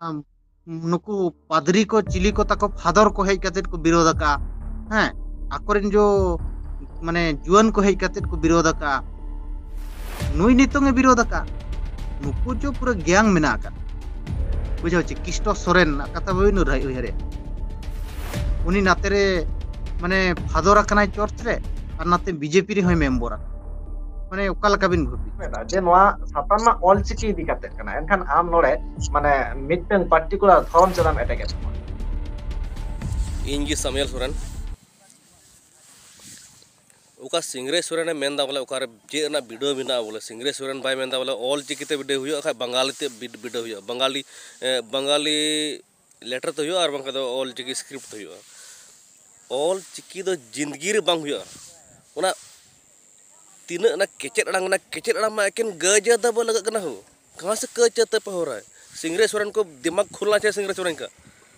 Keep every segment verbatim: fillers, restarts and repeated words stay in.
ᱟᱢ, ᱱᱩᱠᱩ ᱯᱟᱫᱽᱨᱤ ᱠᱚ, ᱪᱤᱞᱤ ᱠᱚ ᱛᱟᱠᱚ, ᱯᱷᱟᱫᱚᱨ ᱠᱚ ᱦᱮᱡ ᱠᱟᱛᱮᱫ ᱠᱚ ᱵᱤᱨᱳᱫ ᱟᱠᱟᱜᱼᱟ᱾ ᱦᱮᱸ, ᱟᱠᱚᱨᱮᱱ ᱡᱚ, ᱢᱟᱱᱮ, ᱡᱩᱣᱟᱹᱱ ᱠᱚ ᱦᱮᱡ ᱠᱟᱛᱮᱫ ᱠᱚ ᱵᱤᱨᱳᱫ ᱟᱠᱟᱜᱼᱟ᱾ ᱱᱩᱭ ᱱᱤᱛᱚᱝ ᱮ ᱵᱤᱨᱳᱫ ᱟᱠᱟᱜᱼᱟ᱾ ᱱᱩᱠᱩ ᱡᱚ ᱯᱩᱨᱟᱹ ᱜᱮᱝ ᱢᱮᱱᱟᱜ ᱟᱠᱟᱫ᱾ ᱵᱩᱡᱷᱟᱹᱣ ᱪᱮ, ᱠᱤᱥᱴᱚ ᱥᱚᱨᱮᱱ ᱨᱮᱱᱟᱜ ᱠᱟᱛᱷᱟ ᱵᱟᱹᱵᱤᱱ ᱩᱭᱦᱟᱹᱨ-, ᱩᱭᱦᱟᱹᱨᱮᱫ᱾ ᱩᱱᱤ ᱱᱟᱛᱮ ᱨᱮ, ᱢᱟᱱᱮ, ᱯᱷᱟᱫᱚᱨ ᱟᱠᱟᱱᱟᱭ ᱪᱚᱨᱪ ᱨᱮ, ᱟᱨ ᱱᱟᱛᱮ ᱵᱤᱡᱮᱯᱤ ᱨᱮᱦᱚᱸᱭ ᱢᱮᱢᱵᱚᱨ ᱟᱠᱟᱱᱟ᱾ ᱢᱟᱱᱮ, ᱚᱠᱟ ᱞᱮᱠᱟ ᱵᱤᱱ ᱵᱷᱟᱹᱵᱤᱭᱮᱫᱟ? ᱡᱮ ᱱᱚᱣᱟ ᱥᱟᱛᱟᱢ ᱢᱟ ᱚᱞ ᱪᱤᱠᱤ ᱤᱫᱤ ᱠᱟᱛᱮᱫ ᱠᱟᱱᱟ, ᱮᱱᱠᱷᱟᱱ ᱟᱢ ᱱᱚᱰᱮ, ᱢᱟᱱᱮ, ᱢᱤᱫᱴᱟᱝ particular ᱫᱷᱚᱨᱚᱢ ᱪᱮᱫᱟᱜ ᱮᱢ attack ᱮᱫ ᱠᱚᱣᱟ? ᱤᱧ ᱜᱮ ᱥᱟᱢᱩᱭᱮᱞ ᱥᱚᱨᱮᱱ᱾ ᱚᱠᱟ ᱥᱤᱝᱨᱟᱹᱭ ᱥᱚᱨᱮᱱᱮ ᱢᱮᱱᱫᱟ, ᱵᱚᱞᱮ, ᱚᱠᱟᱨᱮ ᱪᱮᱫ ᱨᱮᱱᱟᱜ ᱵᱤᱰᱟᱹᱣ ᱢᱮᱱᱟᱜᱼᱟ? ᱵᱚᱞᱮ, ᱥᱤᱝᱨᱟᱹᱭ ᱥᱚᱨᱮᱱ ᱵᱟᱭ ᱢᱮᱱᱫᱟ, ᱵᱚᱞᱮ, ᱚᱞ ᱪᱤᱠᱤ ᱛᱮ ᱵᱤᱰᱟᱹᱣ ᱦᱩᱭᱩᱜᱼᱟ, ᱠᱷᱟᱡ ᱵᱟᱝᱜᱟᱞᱤ ᱛᱮ ᱵᱤᱰ-, ᱵᱤᱰᱟᱹᱣ ᱦᱩᱭᱩᱜᱼᱟ, ᱵᱟᱝᱜᱟᱞᱤ, ᱮ, ᱵᱟᱝᱜᱟᱞᱤ letter ᱛᱮ ᱦᱩᱭᱩᱜᱼᱟ, ᱟᱨ ᱵᱟᱝᱠᱷᱟᱱ ᱫᱚ ᱚᱞ ᱪᱤᱠᱤ script ᱛᱮ ᱦᱩᱭᱩᱜᱼᱟ᱾ ᱚᱞ ᱪᱤᱠᱤ ᱫᱚ ᱡᱤᱱᱫᱜᱤ ᱨᱮ ᱵᱟᱝ ᱦᱩᱭᱩᱜᱼᱟ᱾ ᱚᱱᱟ ᱛᱤᱱᱟᱹᱜ ᱚᱱᱟ ᱠᱮᱪᱮᱫ ᱟᱲᱟᱝ, ᱚᱱᱟ ᱠᱮᱪᱮᱫ ᱟᱲᱟᱝ ᱢᱟ ᱮᱠᱮᱱ ᱜᱟᱹᱭ ᱡᱟᱹᱛ ᱫᱚ ᱵᱚ ᱞᱟᱜᱟᱜ ᱠᱟᱱᱟ ᱦᱳ᱾ ᱠᱟᱦᱟᱸ ᱥᱮ ᱠᱟᱹᱭ ᱪᱟᱹᱛᱮ ᱯᱮ ᱦᱚᱨᱟ ᱦᱟᱭ? ᱥᱤᱝᱨᱟᱹᱭ ᱥᱚᱨᱮᱱ ᱠᱚ ᱫᱤᱢᱟᱜᱽ ᱠᱷᱩᱞᱱᱟ ᱪᱟᱦᱤᱭᱮ ᱥᱤᱝᱨᱟᱹᱭ ᱥᱚᱨᱮᱱ ᱠᱟ᱾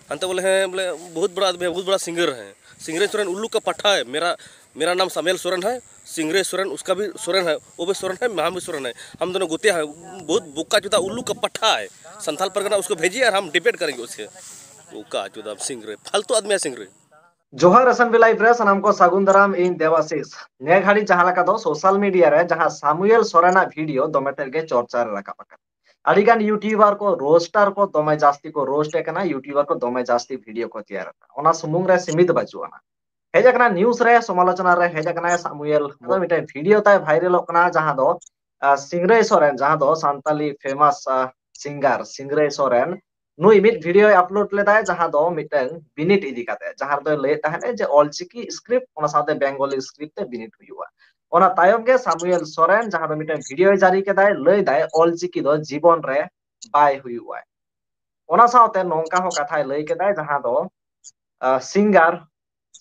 ᱦᱟᱱᱛᱮ ᱵᱚᱞᱮ, ᱦᱮᱸ, ᱵᱚᱞᱮ, ᱵᱚᱦᱩᱛ ᱵᱟᱲᱟ ᱟᱫᱢᱤ ᱦᱟᱭ, ᱵᱚᱦᱩᱛ ᱵᱟᱲᱟ ᱥᱤᱝᱜᱟᱨ ᱦᱟᱭ᱾ ᱥᱤᱝᱨᱟᱹᱭ ᱥᱚᱨᱮᱱ ᱩᱞᱞᱩ ᱠᱟ ᱯᱟᱴᱷᱟ ᱦᱟᱭ, ᱢᱮᱨᱟ, ᱢᱮᱨᱟ ᱱᱟᱢ ᱥᱟᱢᱩᱭᱮᱞ ᱥᱚᱨᱮᱱ ᱦᱟᱭ, ᱥᱤᱝᱨᱟᱹᱭ ᱥᱚᱨᱮᱱ ᱩᱥᱠᱟ ᱵᱷᱤ ᱥᱚᱨᱮᱱ ᱦᱟᱭ, ᱣᱳ ᱵᱷᱤ ᱥᱚᱨᱮᱱ ᱦᱟᱭ, ᱦᱟᱢ ᱵᱷᱤ ᱥᱚᱨᱮᱱ ᱦᱟᱭ, ᱦᱟᱢ ᱫᱳᱱᱳ ᱜᱩᱛᱮ ᱦᱟᱭ, ᱵᱚᱦᱩᱛ ᱵᱳᱠᱟ ᱪᱳᱫᱟ ᱩᱞᱞᱩ ᱠᱟ ᱯᱟᱴᱷᱟ ᱦᱟᱭ᱾ ᱥᱟᱱᱛᱟᱞ ᱯᱟᱨᱜᱟᱱᱟ ᱩᱥᱠᱳ ᱵᱷᱮᱡᱤᱭᱮ ᱟᱨ ᱦᱟᱢ ᱰᱤᱵᱮᱴ ᱠᱟᱨᱮᱝᱜᱮ ᱩᱥᱠᱮ᱾ ᱵᱳᱠᱟ ᱪᱳᱫᱟ ᱥᱤᱝᱨᱟᱹᱭ, ᱯᱷᱟᱞᱛᱩ ᱟᱫᱢᱤ ᱦᱟᱭ ᱥᱤᱝᱨᱟᱹᱭ᱾ ᱡᱚᱦᱟᱨ S M B Live ᱨᱮ ᱥᱟᱱᱟᱢ ᱠᱚ ᱥᱟᱹᱜᱩᱱ ᱫᱟᱨᱟᱢ, ᱤᱧ ᱫᱮᱵᱟᱥᱤᱥ᱾ ᱱᱤᱭᱟᱹ ᱜᱷᱟᱹᱲᱤᱡ ᱡᱟᱦᱟᱸ ᱞᱮᱠᱟ ᱫᱚ social media ᱨᱮ ᱡᱟᱦᱟᱸ ᱥᱟᱢᱩᱭᱮᱞ ᱥᱚᱨᱮᱱᱟᱜ video ᱫᱚᱢᱮ ᱛᱮᱫ ᱜᱮ ᱪᱚᱨᱪᱟ ᱨᱮ ᱨᱟᱠᱟᱵ ᱟᱠᱟᱱᱟ᱾ ᱟᱹᱰᱤ ᱜᱟᱱ YouTuber ᱠᱚ, roaster ᱠᱚ ᱫᱚᱢᱮ ᱡᱟᱹᱥᱛᱤ ᱠᱚ roast ᱮ ᱠᱟᱱᱟ, YouTuber ᱠᱚ ᱫᱚᱢᱮ ᱡᱟᱹᱥᱛᱤ video ᱠᱚ ᱛᱮᱭᱟᱨ ᱮᱫᱟ᱾ ᱚᱱᱟ ᱥᱩᱢᱩᱝ ᱨᱮ ᱥᱤᱢᱤᱛ ᱵᱟᱹᱪᱩᱜ ᱟᱱᱟ᱾ ᱦᱮᱡ ᱟᱠᱟᱱᱟ news ᱨᱮ, ᱥᱚᱢᱟᱞᱳᱪᱚᱱᱟ ᱨᱮ ᱦᱮᱡ ᱟᱠᱟᱱᱟᱭ ᱥᱟᱢᱩᱭᱮᱞ᱾ ᱟᱫᱚ ᱢᱤᱫᱴᱮᱱ video ᱛᱟᱭ viralᱚᱜ ᱠᱟᱱᱟ, ᱡᱟᱦᱟᱸ ᱫᱚ, ᱟ, ᱥᱤᱝᱨᱟᱹᱭ ᱥᱚᱨᱮᱱ, ᱡᱟᱦᱟᱸ ᱫᱚ ᱥᱟᱱᱛᱟᱞᱤ famous, ᱟ, singer ᱥᱤᱝᱨᱟᱹᱭ ᱥᱚᱨᱮᱱ, ᱱᱩᱭ ᱢᱤᱫ videoᱭ upload ᱞᱮᱫᱟᱭ, ᱡᱟᱦᱟᱸ ᱫᱚ ᱢᱤᱫᱴᱟᱝ ᱵᱤᱱᱤᱰ ᱤᱫᱤ ᱠᱟᱛᱮ, ᱡᱟᱦᱟᱸ ᱨᱮᱫᱚᱭ ᱞᱟᱹᱭᱮᱫ ᱛᱟᱦᱮᱸᱫ ᱡᱮ ᱚᱞᱪᱤᱠᱤ script, ᱚᱱᱟ ᱥᱟᱶᱛᱮ ᱵᱮᱝᱜᱚᱞᱤ script ᱛᱮ ᱵᱤᱱᱤᱰ ᱦᱩᱭᱩᱜᱼᱟ᱾ ᱚᱱᱟ ᱛᱟᱭᱚᱢ ᱜᱮ ᱥᱟᱢᱩᱭᱮᱞ ᱥᱚᱨᱮᱱ ᱡᱟᱦᱟᱸ ᱫᱚ ᱢᱤᱫᱴᱟᱝ videoᱭ ᱡᱟᱹᱨᱤ ᱠᱮᱫᱟᱭ, ᱞᱟᱹᱭ ᱫᱟᱭ ᱚᱞᱪᱤᱠᱤ ᱫᱚ ᱡᱤᱵᱚᱱ ᱨᱮ ᱵᱟᱭ ᱦᱩᱭᱩᱜᱼᱟ᱾ ᱚᱱᱟ ᱥᱟᱶᱛᱮ ᱱᱚᱝᱠᱟ ᱦᱚᱸ ᱠᱟᱛᱷᱟᱭ ᱞᱟᱹᱭ ᱠᱮᱫᱟᱭ, ᱡᱟᱦᱟᱸ ᱫᱚ, ᱟ, singer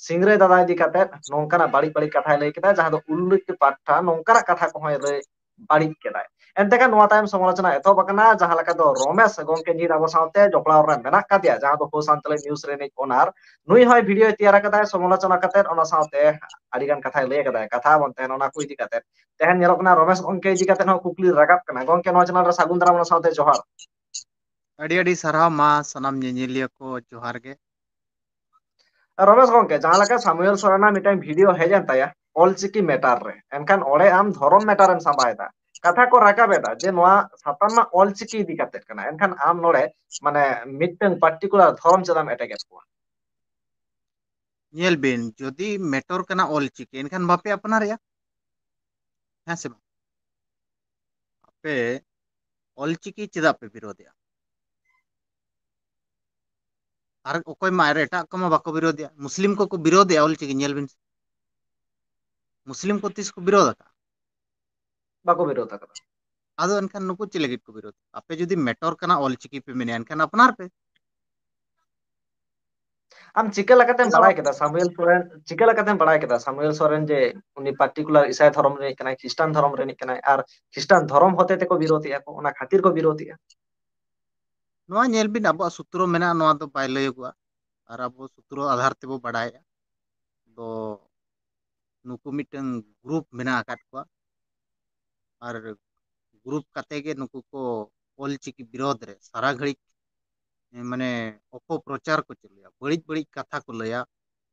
ᱥᱤᱝᱨᱟᱹᱭ ᱫᱟᱫᱟ ᱤᱫᱤ ᱠᱟᱛᱮ ᱱᱚᱝᱠᱟᱱᱟᱜ ᱵᱟᱹᱲᱤᱡ ᱵᱟᱹᱲᱤᱡ ᱠᱟᱛᱷᱟᱭ ᱞᱟᱹᱭ ᱠᱮᱫᱟ, ᱡᱟᱦᱟᱸ ᱫᱚ ᱩᱞᱞᱩ ᱠᱟ ᱯᱟᱴᱷᱟ, ᱱᱚᱝᱠᱟᱱᱟᱜ ᱠᱟᱛᱷᱟ ᱠᱚᱦᱚᱸᱭ ᱞᱟᱹᱭ ᱵᱟᱹᱲᱤᱡ ᱠᱮᱫᱟᱭ᱾ ᱮᱱᱛᱮ ᱠᱷᱟᱱ ᱱᱚᱣᱟ ᱛᱟᱭᱚᱢ ᱥᱚᱢᱟᱞᱳᱪᱚᱱᱟ ᱮᱛᱚᱦᱚᱵ ᱟᱠᱟᱱᱟ, ᱡᱟᱦᱟᱸ ᱞᱮᱠᱟ ᱫᱚ ᱨᱚᱢᱮᱥ ᱜᱚᱢᱠᱮ ᱱᱤᱛ ᱟᱵᱚ ᱥᱟᱶᱛᱮ ᱡᱚᱯᱲᱟᱣ ᱨᱮ ᱢᱮᱱᱟᱜ ᱠᱟᱫᱮᱭᱟ, ᱡᱟᱦᱟᱸ ᱫᱚ ᱦᱳ ᱥᱟᱱᱛᱟᱲᱤ news ᱨᱤᱱᱤᱡ owner, ᱱᱩᱭ ᱦᱚᱸᱭ videoᱭ ᱛᱮᱭᱟᱨ ᱟᱠᱟᱫᱟᱭ ᱥᱚᱢᱟᱞᱳᱪᱚᱱᱟ ᱠᱟᱛᱮ, ᱚᱱᱟ ᱥᱟᱶᱛᱮ ᱟᱹᱰᱤ ᱜᱟᱱ ᱠᱟᱛᱷᱟᱭ ᱞᱟᱹᱭ ᱟᱠᱟᱫᱟᱭ, ᱠᱟᱛᱷᱟ ᱵᱚᱱ ᱛᱟᱦᱮᱱ ᱚᱱᱟ ᱠᱚ ᱤᱫᱤ ᱠᱟᱛᱮ᱾ ᱛᱮᱦᱮᱧ ᱧᱮᱞᱚᱜ ᱠᱟᱱᱟ ᱨᱚᱢᱮᱥ ᱜᱚᱢᱠᱮ ᱤᱫᱤ ᱠᱟᱛᱮ ᱦᱚᱸ ᱠᱩᱠᱞᱤ ᱨᱟᱠᱟᱵ ᱠᱟᱱᱟ᱾ ᱜᱚᱢᱠᱮ, ᱱᱚᱣᱟ channel ᱨᱮ ᱥᱟᱹᱜᱩᱱ ᱫᱟᱨᱟᱢ, ᱚᱱᱟ ᱥᱟᱶᱛᱮ ᱡᱚᱦᱟᱨ᱾ ᱟᱹᱰᱤ ᱟᱹᱰᱤ ᱥᱟᱨᱦᱟᱣ᱾ ᱢᱟ ᱥᱟᱱᱟᱢ ᱧᱮᱧᱮᱞᱤᱭᱟᱹ ᱠᱚ ᱡᱚᱦᱟᱨ ᱜᱮ᱾ ᱨᱚᱢᱮᱥ ᱜᱚᱝᱠᱮ, ᱡᱟᱦᱟᱸ ᱞᱮᱠᱟ ᱥᱟᱢᱩᱭᱮᱞ ᱥᱚᱨᱮᱱᱟᱜ ᱢᱤᱫᱴᱟᱝ ᱵᱷᱤᱰᱤᱭᱳ ᱦᱮᱡ ᱮᱱ ᱛᱟᱭᱟ ᱚᱞᱪᱤᱠᱤ ᱢᱮᱴᱟᱨ ᱨᱮ, ᱮᱱᱠᱷᱟᱱ ᱚᱸᱰᱮ ᱟᱢ ᱫᱷᱚᱨᱚᱢ ᱢᱮᱴᱟᱨ ᱮᱢ ᱥᱟᱢᱵᱟᱭᱮᱫᱟ, ᱠᱟᱛᱷᱟ ᱠᱚ ᱨᱟᱠᱟᱵ ᱮᱫᱟ ᱡᱮ ᱱᱚᱣᱟ ᱥᱟᱛᱟᱢ ᱢᱟ ᱚᱞᱪᱤᱠᱤ ᱤᱫᱤ ᱠᱟᱛᱮᱫ ᱠᱟᱱᱟ, ᱮᱱᱠᱷᱟᱱ ᱟᱢ ᱱᱚᱰᱮ ᱢᱟᱱᱮ ᱢᱤᱫᱴᱟᱝ ᱯᱟᱨᱴᱤᱠᱩᱞᱟᱨ ᱫᱷᱚᱨᱚᱢ ᱪᱮᱫᱟᱜ ᱮᱢ ᱮᱴᱮᱠ ᱮᱫ ᱠᱚᱣᱟ? ᱧᱮᱞ ᱵᱤᱱ, ᱡᱩᱫᱤ ᱢᱮᱴᱚᱨ ᱠᱟᱱᱟ ᱚᱞᱪᱤᱠᱤ, ᱮᱱᱠᱷᱟᱱ ᱵᱟᱯᱮ ᱟᱯᱱᱟᱨᱮᱜᱼᱟ, ᱦᱮᱸ ᱥᱮ ᱵᱟᱝ? ᱟᱯᱮ ᱚᱞᱪᱤᱠᱤ ᱪᱮᱫᱟᱜ ᱯᱮ ᱵᱤᱨᱳᱫᱮᱜᱼᱟ? ᱟᱨ ᱚᱠᱚᱭ ᱢᱟ, ᱟᱨ ᱮᱴᱟᱜ ᱠᱚᱢᱟ ᱵᱟᱠᱚ ᱵᱤᱨᱳᱫᱮᱜᱼᱟ᱾ ᱢᱩᱥᱞᱤᱢ ᱠᱚᱠᱚ ᱵᱤᱨᱳᱫᱮᱜᱼᱟ ᱚᱞᱪᱤᱠᱤ, ᱧᱮᱞ ᱵᱤᱱ ᱥᱮ᱾ ᱢᱩᱥᱞᱤᱢ ᱠᱚ ᱛᱤᱥ ᱠᱚ ᱵᱤᱨᱳᱫ ᱟᱠᱟᱫᱼᱟ? ᱵᱟᱠᱚ ᱵᱤᱨᱳᱫ ᱟᱠᱟᱫᱟ᱾ ᱟᱫᱚ ᱮᱱᱠᱷᱟᱱ ᱱᱩᱠᱩ ᱪᱮᱫ ᱞᱟᱹᱜᱤᱫ ᱠᱚ ᱵᱤᱨᱳᱫ? ᱟᱯᱮ ᱡᱩᱫᱤ ᱢᱮᱴᱚᱨ ᱠᱟᱱᱟ ᱚᱞᱪᱤᱠᱤ ᱯᱮ ᱢᱮᱱᱮᱫᱼᱟ, ᱮᱱᱠᱷᱟᱱ ᱟᱯᱱᱟᱨ ᱯᱮ᱾ ᱟᱢ ᱪᱤᱠᱟᱹ ᱞᱮᱠᱟᱛᱮᱢ ᱪᱮᱫᱟᱜ ᱵᱟᱲᱟᱭ ᱵᱟᱯᱮ ᱠᱮᱫᱟ ᱥᱟᱢᱩᱭᱮᱞ ᱥᱚᱨᱮᱱ, ᱪᱤᱠᱟᱹ ᱞᱮᱠᱟᱛᱮᱢ ᱵᱟᱲᱟᱭ ᱠᱮᱫᱟ ᱥᱟᱢᱩᱭᱮᱞ ᱥᱚᱨᱮᱱ ᱡᱮ ᱩᱱᱤ ᱯᱟᱨᱴᱤᱠᱩᱞᱟᱨ ᱤᱥᱟᱭ ᱫᱷᱚᱨᱚᱢ ᱨᱤᱱᱤᱡ ᱠᱟᱱᱟᱭ, ᱠᱷᱨᱤᱥᱴᱟᱱ ᱫᱷᱚᱨᱚᱢ ᱨᱤᱱᱤᱡ ᱠᱟᱱᱟᱭ, ᱟᱨ ᱠᱷᱨᱤᱥᱴᱟᱱ ᱫᱷᱚᱨᱚᱢ ᱦᱚᱛᱮ ᱛᱮᱠᱚ ᱵᱤᱨᱳᱫᱮᱜᱼᱟ ᱠᱚ, ᱚᱱᱟ ᱠᱷᱟᱹᱛᱤᱨ ᱠᱚ ᱵᱤᱨᱳᱫᱮᱜᱼᱟ? ᱱᱚᱣᱟ ᱧᱮᱞ ᱵᱤᱱ, ᱟᱵᱚᱣᱟᱜ ᱥᱩᱛᱨᱚ ᱢᱮᱱᱟᱜᱼᱟ, ᱱᱚᱣᱟ ᱫᱚ ᱵᱟᱭ ᱞᱟᱹᱭᱚᱜᱚᱜᱼᱟ, ᱟᱨ ᱟᱵᱚ ᱥᱩᱛᱨᱚ ᱟᱫᱷᱟᱨ ᱛᱮᱵᱚ ᱵᱟᱲᱟᱭᱟ᱾ ᱫᱚ ᱱᱩᱠᱩ ᱢᱤᱫᱴᱟᱝ ᱜᱨᱩᱯ ᱢᱮᱱᱟᱜ ᱟᱠᱟᱫ ᱠᱚᱣᱟ, ᱟᱨ ᱜᱨᱩᱯ ᱠᱟᱛᱮ ᱜᱮ ᱱᱩᱠᱩ ᱠᱚ ᱚᱞᱪᱤᱠᱤ ᱵᱤᱨᱳᱫᱷ ᱨᱮ ᱥᱟᱨᱟ ᱜᱷᱟᱹᱲᱤᱡ, ᱮ, ᱢᱟᱱᱮ ᱚᱯᱚᱯᱨᱚᱪᱟᱨ ᱠᱚ ᱪᱟᱹᱞᱩᱭᱟ, ᱵᱟᱹᱲᱤᱡ ᱵᱟᱹᱲᱤᱡ ᱠᱟᱛᱷᱟ ᱠᱚ ᱞᱟᱹᱭᱟ,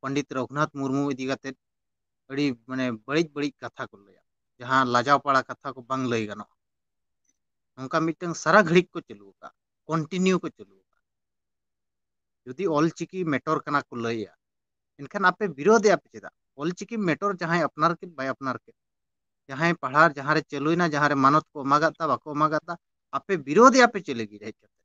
ᱯᱚᱱᱰᱤᱛ ᱨᱚᱜᱷᱩᱱᱟᱛᱷ ᱢᱩᱨᱢᱩ ᱤᱫᱤ ᱠᱟᱛᱮ ᱟᱹᱰᱤ ᱢᱟᱱᱮ ᱵᱟᱹᱲᱤᱡ ᱵᱟᱹᱲᱤᱡ ᱠᱟᱛᱷᱟ ᱠᱚ ᱞᱟᱹᱭᱟ, ᱡᱟᱦᱟᱸ ᱞᱟᱡᱟᱣ ᱯᱟᱲᱟ ᱠᱟᱛᱷᱟ ᱠᱚ ᱵᱟᱝ ᱞᱟᱹᱭ ᱜᱟᱱᱚᱜᱼᱟ᱾ ᱱᱚᱝᱠᱟ ᱢᱤᱫᱴᱟᱝ ᱥᱟᱨᱟ ᱜᱷᱟᱹᱲᱤᱡ ᱠᱚ ᱪᱟᱹᱞᱩ ᱟᱠᱟᱫᱼᱟ, ᱠᱚᱱᱴᱤᱱᱤᱭᱩ ᱠᱚ ᱪᱟᱹᱞᱩ ᱟᱠᱟᱫᱼᱟ᱾ ᱡᱩᱫᱤ ᱚᱞᱪᱤᱠᱤ ᱢᱮᱴᱚᱨ ᱠᱟᱱᱟ ᱠᱚ ᱞᱟᱹᱭᱟ, ᱮᱱᱠᱷᱟᱱ ᱟᱯᱮ ᱵᱤᱨᱳᱫᱮᱜᱼᱟ ᱯᱮ ᱪᱮᱫᱟᱜ? ᱚᱞᱪᱤᱠᱤ ᱢᱮᱴᱚᱨ ᱡᱟᱦᱟᱸᱭ ᱟᱯᱱᱟᱨ ᱠᱮᱫ ᱵᱟᱭ ᱟᱯᱱᱟᱨ ᱠᱮᱫ, ᱡᱟᱦᱟᱸᱭ ᱯᱟᱲᱦᱟᱣ, ᱡᱟᱦᱟᱸ ᱨᱮ ᱪᱟᱹᱞᱩᱭᱮᱱᱟ, ᱡᱟᱦᱟᱸ ᱨᱮ ᱢᱟᱱᱚᱛ ᱠᱚ ᱮᱢᱟᱜᱟᱫ ᱛᱟ, ᱵᱟᱠᱚ ᱮᱢᱟᱜᱟᱫ ᱛᱟ, ᱟᱯᱮ ᱵᱤᱨᱳᱫᱮᱜᱼᱟ ᱯᱮ ᱪᱮᱫ ᱞᱟᱹᱜᱤᱫ ᱦᱮᱡ ᱠᱟᱛᱮ?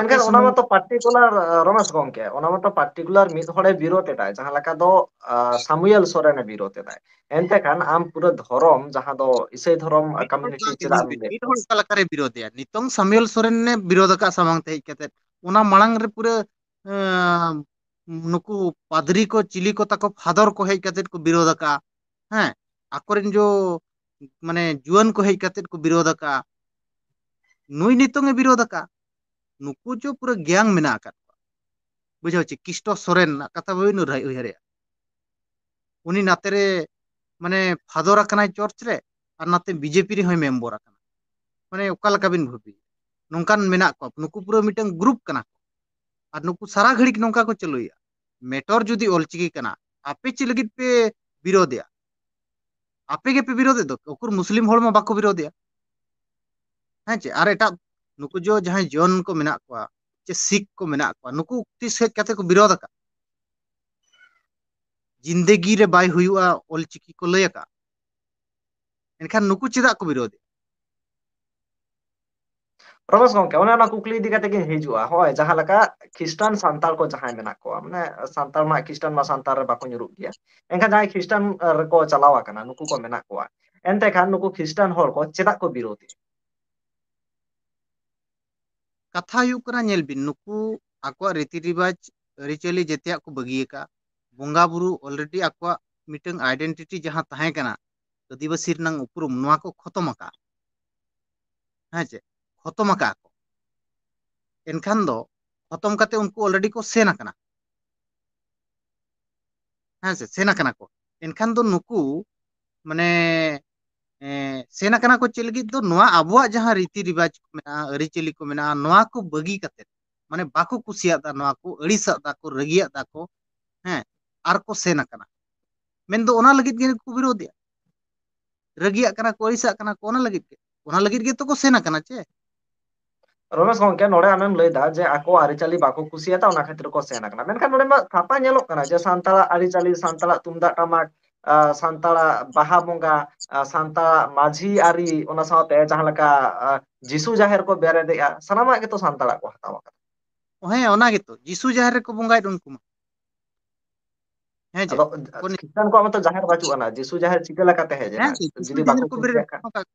ᱟᱯᱮ ᱮᱱᱠᱷᱟᱱ ᱚᱱᱟ ᱥᱩᱢᱩᱝ ᱢᱟᱛᱚ ᱯᱟᱨᱴᱤᱠᱩᱞᱟᱨ, ᱨᱚᱢᱮᱥ ᱜᱚᱝᱠᱮ, ᱚᱱᱟ ᱢᱟᱛᱚ ᱯᱟᱨᱴᱤᱠᱩᱞᱟᱨ ᱢᱤᱫ ᱦᱚᱲᱮ ᱵᱤᱨᱳᱫ ᱮᱫᱟᱭ, ᱡᱟᱦᱟᱸ ᱞᱮᱠᱟ ᱫᱚ ᱟᱸ, ᱥᱟᱢᱩᱭᱮᱞ ᱥᱚᱨᱮᱱᱮ ᱵᱤᱨᱳᱫ ᱮᱫᱟᱭ᱾ ᱮᱱᱛᱮ ᱠᱷᱟᱱ ᱟᱢ ᱯᱩᱨᱟᱹ ᱫᱷᱚᱨᱚᱢ, ᱡᱟᱦᱟᱸ ᱫᱚ ᱤᱥᱟᱹᱭ ᱫᱷᱚᱨᱚᱢ ᱢᱤᱫ ᱦᱚᱲ ᱠᱚᱢᱤᱭᱩᱱᱤᱴᱤ ᱥᱟᱶᱛᱮ ᱪᱮᱫᱟᱜ ᱧᱮᱞ ᱮᱢ ᱵᱤᱱ, ᱞᱟᱹᱭᱮᱫ ᱢᱤᱫ ᱠᱚᱣᱟ? ᱦᱚᱲ ᱚᱠᱟ ᱞᱮᱠᱟᱨᱮ ᱵᱤᱨᱳᱫᱮᱭᱟ? ᱱᱤᱛᱚᱝ ᱥᱟᱢᱩᱭᱮᱞ ᱥᱚᱨᱮᱱ ᱮ ᱵᱤᱨᱳᱫ ᱟᱠᱟᱫ ᱥᱟᱢᱟᱝ ᱛᱮ ᱦᱮᱡ ᱠᱟᱛᱮ, ᱚᱱᱟ ᱢᱟᱲᱟᱝ ᱨᱮ ᱯᱩᱨᱟᱹ, ᱮᱸ, ᱱᱩᱠᱩ ᱯᱟᱫᱽᱨᱤ ᱠᱚ, ᱪᱤᱞᱤ ᱠᱚ ᱛᱟᱠᱚ, ᱯᱷᱟᱫᱚᱨ ᱠᱚ ᱦᱮᱡ ᱠᱟᱛᱮ ᱠᱚ ᱵᱤᱨᱳᱫ ᱟᱠᱟᱫᱼᱟ᱾ ᱦᱮᱸ, ᱟᱠᱚᱨᱮᱱ ᱡᱚ, ᱢᱟᱱᱮ ᱡᱩᱣᱟᱹᱱ ᱠᱚ ᱦᱮᱡ ᱠᱟᱛᱮ ᱠᱚ ᱵᱤᱨᱳᱫ ᱟᱠᱟᱫᱼᱟ᱾ ᱱᱩᱭ ᱱᱤᱛᱚᱝ ᱮ ᱵᱤᱨᱳᱫ ᱟᱠᱟᱫᱼᱟ᱾ ᱱᱩᱠᱩ ᱡᱚ ᱯᱩᱨᱟᱹ ᱜᱮᱝ ᱢᱮᱱᱟᱜ ᱟᱠᱟᱫ ᱠᱚᱣᱟ, ᱵᱩᱡᱷᱟᱹᱣ ᱪᱮ? ᱠᱤᱥᱴᱚ ᱥᱚᱨᱮᱱ ᱨᱮᱱᱟᱜ ᱠᱟᱛᱷᱟ ᱵᱟᱹᱵᱤᱱ ᱩᱭᱦᱟᱹᱨ-, ᱩᱭᱦᱟᱹᱨᱮᱜᱼᱟ? ᱩᱱᱤ ᱱᱟᱛᱮ ᱨᱮ, ᱢᱟᱱᱮ, ᱯᱷᱟᱫᱚᱨ ᱟᱠᱟᱱᱟᱭ ᱪᱚᱨᱪ ᱨᱮ, ᱟᱨ ᱱᱟᱛᱮ ᱵᱤᱡᱮᱯᱤ ᱨᱮᱦᱚᱸᱭ ᱢᱮᱢᱵᱚᱨ ᱟᱠᱟᱱᱟ᱾ ᱢᱟᱱᱮ ᱚᱠᱟ ᱞᱮᱠᱟ ᱵᱤᱱ ᱵᱷᱟᱹᱵᱤᱭᱟ? ᱱᱚᱝᱠᱟᱱ ᱢᱮᱱᱟᱜ ᱠᱚᱣᱟ, ᱱᱩᱠᱩ ᱯᱩᱨᱟᱹ ᱢᱤᱫᱴᱟᱝ ᱜᱨᱩᱯ ᱠᱟᱱᱟ ᱠᱚ᱾ ᱟᱨ ᱱᱩᱠᱩ ᱥᱟᱨᱟ ᱜᱷᱟᱹᱲᱤᱡ ᱱᱚᱝᱠᱟ ᱠᱚ ᱪᱟᱹᱞᱩᱭᱟ, ᱢᱮᱴᱚᱨ ᱡᱩᱫᱤ ᱚᱞᱪᱤᱠᱤ ᱠᱟᱱᱟ, ᱟᱯᱮ ᱪᱮᱫ ᱞᱟᱹᱜᱤᱫ ᱯᱮ ᱵᱤᱨᱳᱫᱮᱜᱼᱟ? ᱟᱯᱮ ᱜᱮᱯᱮ ᱵᱤᱨᱳᱫᱮᱫ ᱫᱚ᱾ ᱩᱠᱩᱨ ᱢᱩᱥᱞᱤᱢ ᱦᱚᱲ ᱢᱟ ᱵᱟᱠᱚ ᱵᱤᱨᱳᱫᱮᱜᱼᱟ᱾ ᱦᱮᱸ ᱪᱮ? ᱟᱨ ᱮᱴᱟᱜ ᱱᱩᱠᱩ ᱡᱚ ᱡᱟᱦᱟᱸᱭ ᱡᱚᱱ ᱠᱚ ᱢᱮᱱᱟᱜ ᱠᱚᱣᱟ, ᱪᱮ ᱥᱤᱠᱷ ᱠᱚ ᱢᱮᱱᱟᱜ ᱠᱚᱣᱟ, ᱱᱩᱠᱩ ᱛᱤᱥ ᱦᱮᱡ ᱠᱟᱛᱮ ᱠᱚ ᱵᱤᱨᱳᱫ ᱟᱠᱟᱫ? ᱡᱤᱱᱫᱮᱜᱤ ᱨᱮ ᱵᱟᱭ ᱦᱩᱭᱩᱜᱼᱟ, ᱚᱞᱪᱤᱠᱤ ᱠᱚ ᱞᱟᱹᱭ ᱟᱠᱟᱫ᱾ ᱮᱱᱠᱷᱟᱱ ᱱᱩᱠᱩ ᱪᱮᱫᱟᱜ ᱠᱚ ᱵᱤᱨᱳᱫᱮᱜᱼᱟ? ᱨᱚᱢᱮᱥ ᱜᱚᱢᱠᱮ, ᱚᱱᱮ ᱚᱱᱟ ᱠᱩᱠᱞᱤ ᱤᱫᱤ ᱠᱟᱛᱮ ᱜᱤᱧ ᱦᱤᱡᱩᱜᱼᱟ᱾ ᱦᱳᱭ, ᱡᱟᱦᱟᱸ ᱞᱮᱠᱟ ᱠᱷᱨᱤᱥᱴᱟᱱ ᱥᱟᱱᱛᱟᱲ ᱠᱚ ᱡᱟᱦᱟᱸᱭ ᱢᱮᱱᱟᱜ ᱠᱚᱣᱟ, ᱢᱟᱱᱮ ᱥᱟᱱᱛᱟᱲ ᱢᱟ ᱠᱷᱨᱤᱥᱴᱟᱱ ᱢᱟ ᱥᱟᱱᱛᱟᱲ ᱨᱮ ᱵᱟᱠᱚ ᱧᱩᱨᱩᱜ ᱜᱮᱭᱟ, ᱮᱱᱠᱷᱟᱱ ᱡᱟᱦᱟᱸᱭ ᱠᱷᱨᱤᱥᱴᱟᱱ ᱨᱮᱠᱚ ᱪᱟᱞᱟᱣ ᱟᱠᱟᱱᱟ, ᱱᱩᱠᱩ ᱠᱚ ᱢᱮᱱᱟᱜ ᱠᱚᱣᱟ, ᱮᱱᱛᱮ ᱠᱷᱟᱱ ᱱᱩᱠᱩ ᱠᱷᱨᱤᱥᱴᱟᱱ ᱦᱚᱲ ᱠᱚ ᱪᱮᱫᱟᱜ ᱠᱚ ᱵᱤᱨᱳᱫᱮᱜᱼᱟ? ᱠᱟᱛᱷᱟ ᱦᱩᱭᱩᱜ ᱠᱟᱱᱟ, ᱧᱮᱞ ᱵᱤᱱ, ᱱᱩᱠᱩ ᱟᱠᱚᱣᱟᱜ ᱨᱤᱛᱤ ᱨᱤᱵᱟᱡᱽ, ᱟᱹᱨᱤᱪᱟᱹᱞᱤ ᱡᱮᱛᱮᱭᱟᱜ ᱠᱚ ᱵᱟᱹᱜᱤ ᱟᱠᱟᱫ, ᱵᱚᱸᱜᱟ ᱵᱩᱨᱩ already ᱟᱠᱚᱣᱟᱜ ᱢᱤᱫᱴᱟᱝ identity ᱡᱟᱦᱟᱸ ᱛᱟᱦᱮᱸ ᱠᱟᱱᱟ, ᱟᱹᱫᱤᱵᱟᱹᱥᱤ ᱨᱮᱱᱟᱜ ᱩᱯᱨᱩᱢ, ᱱᱚᱣᱟ ᱠᱚ ᱠᱷᱚᱛᱚᱢ ᱟᱠᱟᱫ᱾ ᱦᱮᱸ ᱪᱮ? ᱠᱷᱚᱛᱚᱢ ᱟᱠᱟᱫ ᱠᱚ᱾ ᱮᱱᱠᱷᱟᱱ ᱫᱚ ᱠᱷᱚᱛᱚᱢ ᱠᱟᱛᱮ ᱩᱱᱠᱩ already ᱠᱚ ᱥᱮᱱ ᱟᱠᱟᱱᱟ᱾ ᱦᱮᱸ ᱥᱮ? ᱥᱮᱱ ᱟᱠᱟᱱᱟ ᱠᱚ᱾ ᱮᱱᱠᱷᱟᱱ ᱫᱚ ᱱᱩᱠᱩ ᱢᱟᱱᱮ, ᱮᱸ, ᱥᱮᱱ ᱟᱠᱟᱱᱟ ᱠᱚ ᱪᱮᱫ ᱞᱟᱹᱜᱤᱫ ᱫᱚ? ᱱᱚᱣᱟ ᱟᱵᱚᱣᱟᱜ ᱡᱟᱦᱟᱸ ᱨᱤᱛᱤ ᱨᱤᱵᱟᱡᱽ ᱠᱚ ᱢᱮᱱᱟᱜᱼᱟ, ᱟᱹᱨᱤᱪᱟᱹᱞᱤ ᱠᱚ ᱢᱮᱱᱟᱜᱼᱟ, ᱱᱚᱣᱟ ᱠᱚ ᱵᱟᱹᱜᱤ ᱠᱟᱛᱮ, ᱢᱟᱱᱮ ᱵᱟᱠᱚ ᱠᱩᱥᱤᱭᱟᱜ ᱫᱟ ᱱᱚᱣᱟ ᱠᱚ, ᱟᱹᱲᱤᱥᱟᱜ ᱫᱟ ᱠᱚ, ᱨᱟᱹᱜᱤᱭᱟᱜ ᱫᱟ ᱠᱚ, ᱦᱮᱸ, ᱟᱨ ᱠᱚ ᱥᱮᱱ ᱟᱠᱟᱱᱟ᱾ ᱢᱮᱱᱫᱚ ᱚᱱᱟ ᱞᱟᱹᱜᱤᱫ ᱜᱮ ᱠᱚ ᱵᱤᱨᱳᱫᱮᱜᱼᱟ, ᱨᱟᱹᱜᱤᱭᱟᱜ ᱠᱟᱱᱟ ᱠᱚ, ᱟᱹᱲᱤᱥᱟᱜ ᱠᱟᱱᱟ ᱠᱚ, ᱚᱱᱟ ᱞᱟᱹᱜᱤᱫ ᱜᱮ, ᱚᱱᱟ ᱞᱟᱹᱜᱤᱫ ᱜᱮᱛᱚ ᱠᱚ ᱥᱮᱱ ᱟᱠᱟᱱᱟ ᱪᱮ? ᱨᱚᱢᱮᱥ ᱜᱚᱢᱠᱮ, ᱱᱚᱰᱮ ᱟᱢᱮᱢ ᱞᱟᱹᱭ ᱫᱟ ᱡᱮ ᱟᱠᱚ ᱟᱹᱨᱤᱪᱟᱹᱞᱤ ᱵᱟᱠᱚ ᱠᱩᱥᱤᱭᱟᱫᱟ, ᱚᱱᱟ ᱠᱷᱟᱹᱛᱤᱨ ᱠᱚ ᱥᱮᱱ ᱟᱠᱟᱱᱟ, ᱢᱮᱱᱠᱷᱟᱱ ᱱᱚᱰᱮ ᱢᱟ ᱥᱟᱯᱷᱟ ᱧᱮᱞᱚᱜ ᱠᱟᱱᱟ ᱡᱮ ᱥᱟᱱᱛᱟᱲᱟᱜ ᱟᱹᱨᱤᱪᱟᱹᱞᱤ, ᱥᱟᱱᱛᱟᱲᱟᱜ ᱛᱩᱢᱫᱟᱜ ᱴᱟᱢᱟᱠ, ᱟ, ᱥᱟᱱᱛᱟᱲᱟᱜ ᱵᱟᱦᱟ ᱵᱚᱸᱜᱟ, ᱟ, ᱥᱟᱱᱛᱟᱲᱟᱜ ᱢᱟᱹᱡᱷᱤ ᱟᱹᱨᱤ, ᱚᱱᱟ ᱥᱟᱶᱛᱮ ᱡᱟᱦᱟᱸ ᱞᱮᱠᱟ, ᱟ, ᱡᱤᱥᱩ ᱡᱟᱦᱮᱨ ᱠᱚ ᱵᱮᱨᱮᱫᱮᱜᱼᱟ, ᱥᱟᱱᱟᱢᱟᱜ ᱜᱮᱛᱚ ᱥᱟᱱᱛᱟᱲᱟᱜ ᱠᱚ ᱦᱟᱛᱟᱣ ᱟᱠᱟᱫᱟ᱾ ᱦᱮᱸ, ᱚᱱᱟ ᱜᱮᱛᱚ, ᱡᱤᱥᱩ ᱡᱟᱦᱮᱨ ᱨᱮᱠᱚ ᱵᱚᱸᱜᱟᱭᱮᱫ ᱩᱱᱠᱩ ᱢᱟ᱾ ᱦᱮᱸ ᱪᱮ? ᱟᱫᱚ ᱠᱚ ᱱᱤ- ᱠᱷᱨᱤᱥᱴᱟᱱ ᱠᱚᱣᱟᱜ ᱢᱟᱛᱚ ᱡᱟᱦᱮᱨ ᱵᱟᱹᱪᱩᱜ ᱟᱱᱟ, ᱡᱤᱥᱩ ᱡᱟᱦᱮᱨ ᱪᱤᱠᱟᱹ ᱞᱮᱠᱟᱛᱮ ᱦᱮᱡ ᱮᱱᱟ? ᱦᱮᱸ ᱪᱮ, ᱡᱤᱥᱩ ᱡᱩᱫᱤ ᱡᱟᱦᱮᱨ ᱵᱟᱠᱚ ᱠᱚ ᱵᱮᱨᱮᱫ ᱠᱩᱥᱤᱭᱟᱜ ᱠᱷᱟᱱ? ᱦᱚᱴᱚ ᱠᱟᱜ,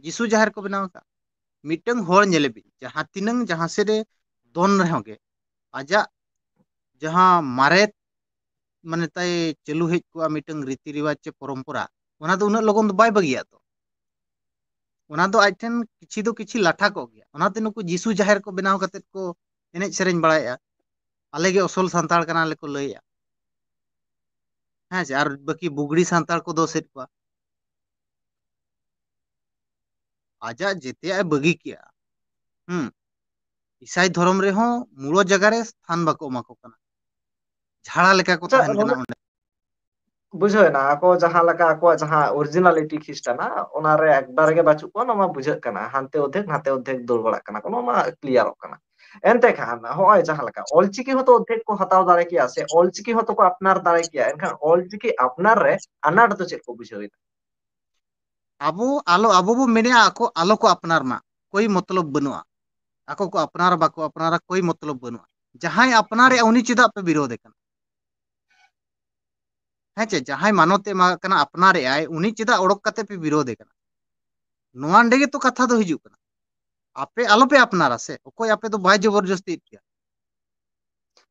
ᱡᱤᱥᱩ ᱡᱟᱦᱮᱨ ᱠᱚ ᱵᱮᱱᱟᱣ ᱟᱠᱟᱫ᱾ ᱢᱤᱫᱴᱟᱝ ᱦᱚᱲ ᱧᱮᱞᱮ ᱵᱤᱱ, ᱡᱟᱦᱟᱸ ᱛᱤᱱᱟᱹᱝ ᱡᱟᱦᱟᱸ ᱥᱮᱫ ᱨᱮ ᱫᱚᱱ ᱨᱮᱦᱚᱸ ᱜᱮ, ᱟᱡᱟᱜ ᱡᱟᱦᱟᱸ ᱢᱟᱨᱮ ᱢᱟᱱᱮ ᱛᱟᱭ ᱪᱟᱹᱞᱩ ᱦᱮᱡ ᱠᱚᱜᱼᱟ ᱢᱤᱫᱴᱟᱝ ᱨᱤᱛᱤ ᱨᱮᱣᱟᱡᱽ ᱪᱮ ᱯᱚᱨᱚᱢᱯᱚᱨᱟ, ᱚᱱᱟ ᱫᱚ ᱩᱱᱟᱹᱜ ᱞᱚᱜᱚᱱ ᱫᱚ ᱵᱟᱭ ᱵᱟᱹᱜᱤᱭᱟ ᱛᱚ᱾ ᱚᱱᱟ ᱫᱚ ᱟᱡ ᱴᱷᱮᱱ ᱠᱤᱪᱷᱤ ᱫᱚ ᱠᱤᱪᱷᱤ ᱞᱟᱴᱷᱟ ᱠᱚᱜ ᱜᱮᱭᱟ᱾ ᱚᱱᱟᱛᱮ ᱱᱩᱠᱩ ᱡᱤᱥᱩ ᱡᱟᱦᱮᱨ ᱠᱚ ᱵᱮᱱᱟᱣ ᱠᱟᱛᱮᱫ ᱠᱚ ᱮᱱᱮᱡ ᱥᱮᱨᱮᱧ ᱵᱟᱲᱟᱭᱮᱫᱼᱟ, ᱟᱞᱮ ᱜᱮ ᱟᱥᱚᱞ ᱥᱟᱱᱛᱟᱲ ᱠᱟᱱᱟᱞᱮ ᱠᱚ ᱞᱟᱹᱭᱮᱫᱼᱟ᱾ ᱦᱮᱸ ᱥᱮ? ᱟᱨ ᱵᱟᱹᱠᱤ ᱵᱩᱜᱲᱤ ᱥᱟᱱᱛᱟᱲ ᱠᱚ ᱫᱳᱥᱮᱫ ᱠᱚᱣᱟ᱾ ᱟᱡᱟᱜ ᱡᱮᱛᱮᱭᱟᱜ ᱮ ᱵᱟᱹᱜᱤ ᱠᱮᱜᱼᱟ᱾ ᱦᱩᱸ᱾ ᱤᱥᱟᱭ ᱫᱷᱚᱨᱚᱢ ᱨᱮᱦᱚᱸ ᱢᱩᱲᱚ ᱡᱟᱭᱜᱟ ᱨᱮ ᱛᱷᱟᱱ ᱵᱟᱠᱚ ᱮᱢᱟ ᱠᱚ ᱠᱟᱱᱟ᱾ ᱡᱷᱟᱲᱟ ᱞᱮᱠᱟ ᱠᱚ ᱟᱪᱪᱷᱟ, ᱛᱟᱦᱮᱱ ᱠᱟᱱᱟ ᱱᱚᱰᱮ ᱚᱸᱰᱮ᱾ ᱵᱩᱡᱷᱟᱹᱣ ᱮᱱᱟ, ᱟᱠᱚ ᱡᱟᱦᱟᱸ ᱞᱮᱠᱟ ᱟᱠᱚᱣᱟᱜ ᱡᱟᱦᱟᱸ originality ᱠᱷᱤᱥᱴᱟᱱᱟ, ᱚᱱᱟ ᱨᱮ ᱮᱠᱵᱟᱨᱮ ᱜᱮ ᱵᱟᱹᱪᱩᱜ ᱠᱚᱣᱟ, ᱱᱚᱣᱟ ᱢᱟ ᱵᱩᱡᱷᱟᱹᱜ ᱠᱟᱱᱟ᱾ ᱦᱟᱱᱛᱮ ᱚᱨᱫᱷᱮᱠ, ᱱᱟᱛᱮ ᱚᱨᱫᱷᱮᱠ ᱫᱟᱹᱲ ᱵᱟᱲᱟᱜ ᱠᱟᱱᱟ ᱠᱚ, ᱱᱚᱣᱟ ᱢᱟ ᱠᱞᱤᱭᱟᱨᱚᱜ ᱠᱟᱱᱟ᱾ ᱮᱱᱛᱮ ᱠᱷᱟᱱ ᱦᱚᱸᱜᱼᱚᱭ ᱡᱟᱦᱟᱸ ᱞᱮᱠᱟ ᱚᱞᱪᱤᱠᱤ ᱦᱚᱸᱛᱚ ᱚᱨᱫᱷᱮᱠ ᱠᱚ ᱦᱟᱛᱟᱣ ᱫᱟᱲᱮ ᱠᱮᱭᱟ, ᱥᱮ ᱚᱞᱪᱤᱠᱤ ᱦᱚᱸᱛᱚ ᱠᱚ ᱟᱯᱱᱟᱨ ᱫᱟᱲᱮ ᱠᱮᱭᱟ, ᱮᱱᱠᱷᱟᱱ ᱚᱞᱪᱤᱠᱤ ᱟᱯᱱᱟᱨ ᱨᱮ ᱟᱱᱟᱴ ᱫᱚ ᱪᱮᱫ ᱠᱚ ᱵᱩᱡᱷᱟᱹᱣ ᱮᱫᱟ? ᱟᱵᱚ ᱟᱞᱚ, ᱟᱵᱚ ᱵᱚ ᱢᱮᱱᱮᱜᱼᱟ ᱟᱠᱚ ᱟᱞᱚ ᱠᱚ ᱟᱯᱱᱟᱨ ᱢᱟ, ᱠᱳᱭ ᱢᱚᱛᱞᱚᱵ ᱵᱟᱹᱱᱩᱜᱼᱟ᱾ ᱟᱠᱚ ᱠᱚ ᱟᱯᱱᱟᱨᱟ ᱵᱟᱠᱚ ᱟᱯᱱᱟᱨᱟ, ᱠᱳᱭ ᱢᱚᱛᱞᱚᱵ ᱵᱟᱹᱱᱩᱜᱼᱟ᱾ ᱡᱟᱦᱟᱸᱭ ᱟᱯᱱᱟᱨᱮᱜᱼᱟ ᱩᱱᱤ ᱪᱮᱫᱟᱜ ᱯᱮ ᱵᱤᱨᱳᱫᱮ ᱠᱟᱱᱟ? ᱦᱮᱸ ᱪᱮ, ᱡᱟᱦᱟᱸᱭ ᱢᱟᱱᱚᱛ ᱮ ᱮᱢᱟ ᱠᱟᱱᱟ, ᱟᱯᱱᱟᱨᱮᱜᱼᱟᱭ, ᱩᱱᱤ ᱪᱮᱫᱟᱜ ᱚᱰᱚᱠ ᱠᱟᱛᱮ ᱯᱮ ᱵᱤᱨᱳᱫᱮ ᱠᱟᱱᱟ? ᱱᱚᱣᱟ ᱱᱚᱰᱮ ᱜᱮᱛᱚ ᱠᱟᱛᱷᱟ ᱫᱚ ᱦᱤᱡᱩᱜ ᱠᱟᱱᱟ᱾ ᱟᱯᱮ ᱟᱞᱚᱯᱮ ᱟᱯᱱᱟᱨᱟ ᱥᱮ, ᱚᱠᱚᱭ ᱟᱯᱮ ᱫᱚ ᱵᱟᱭ ᱡᱚᱵᱚᱨᱡᱚᱥᱛᱤᱭᱮᱫ ᱯᱮᱭᱟ᱾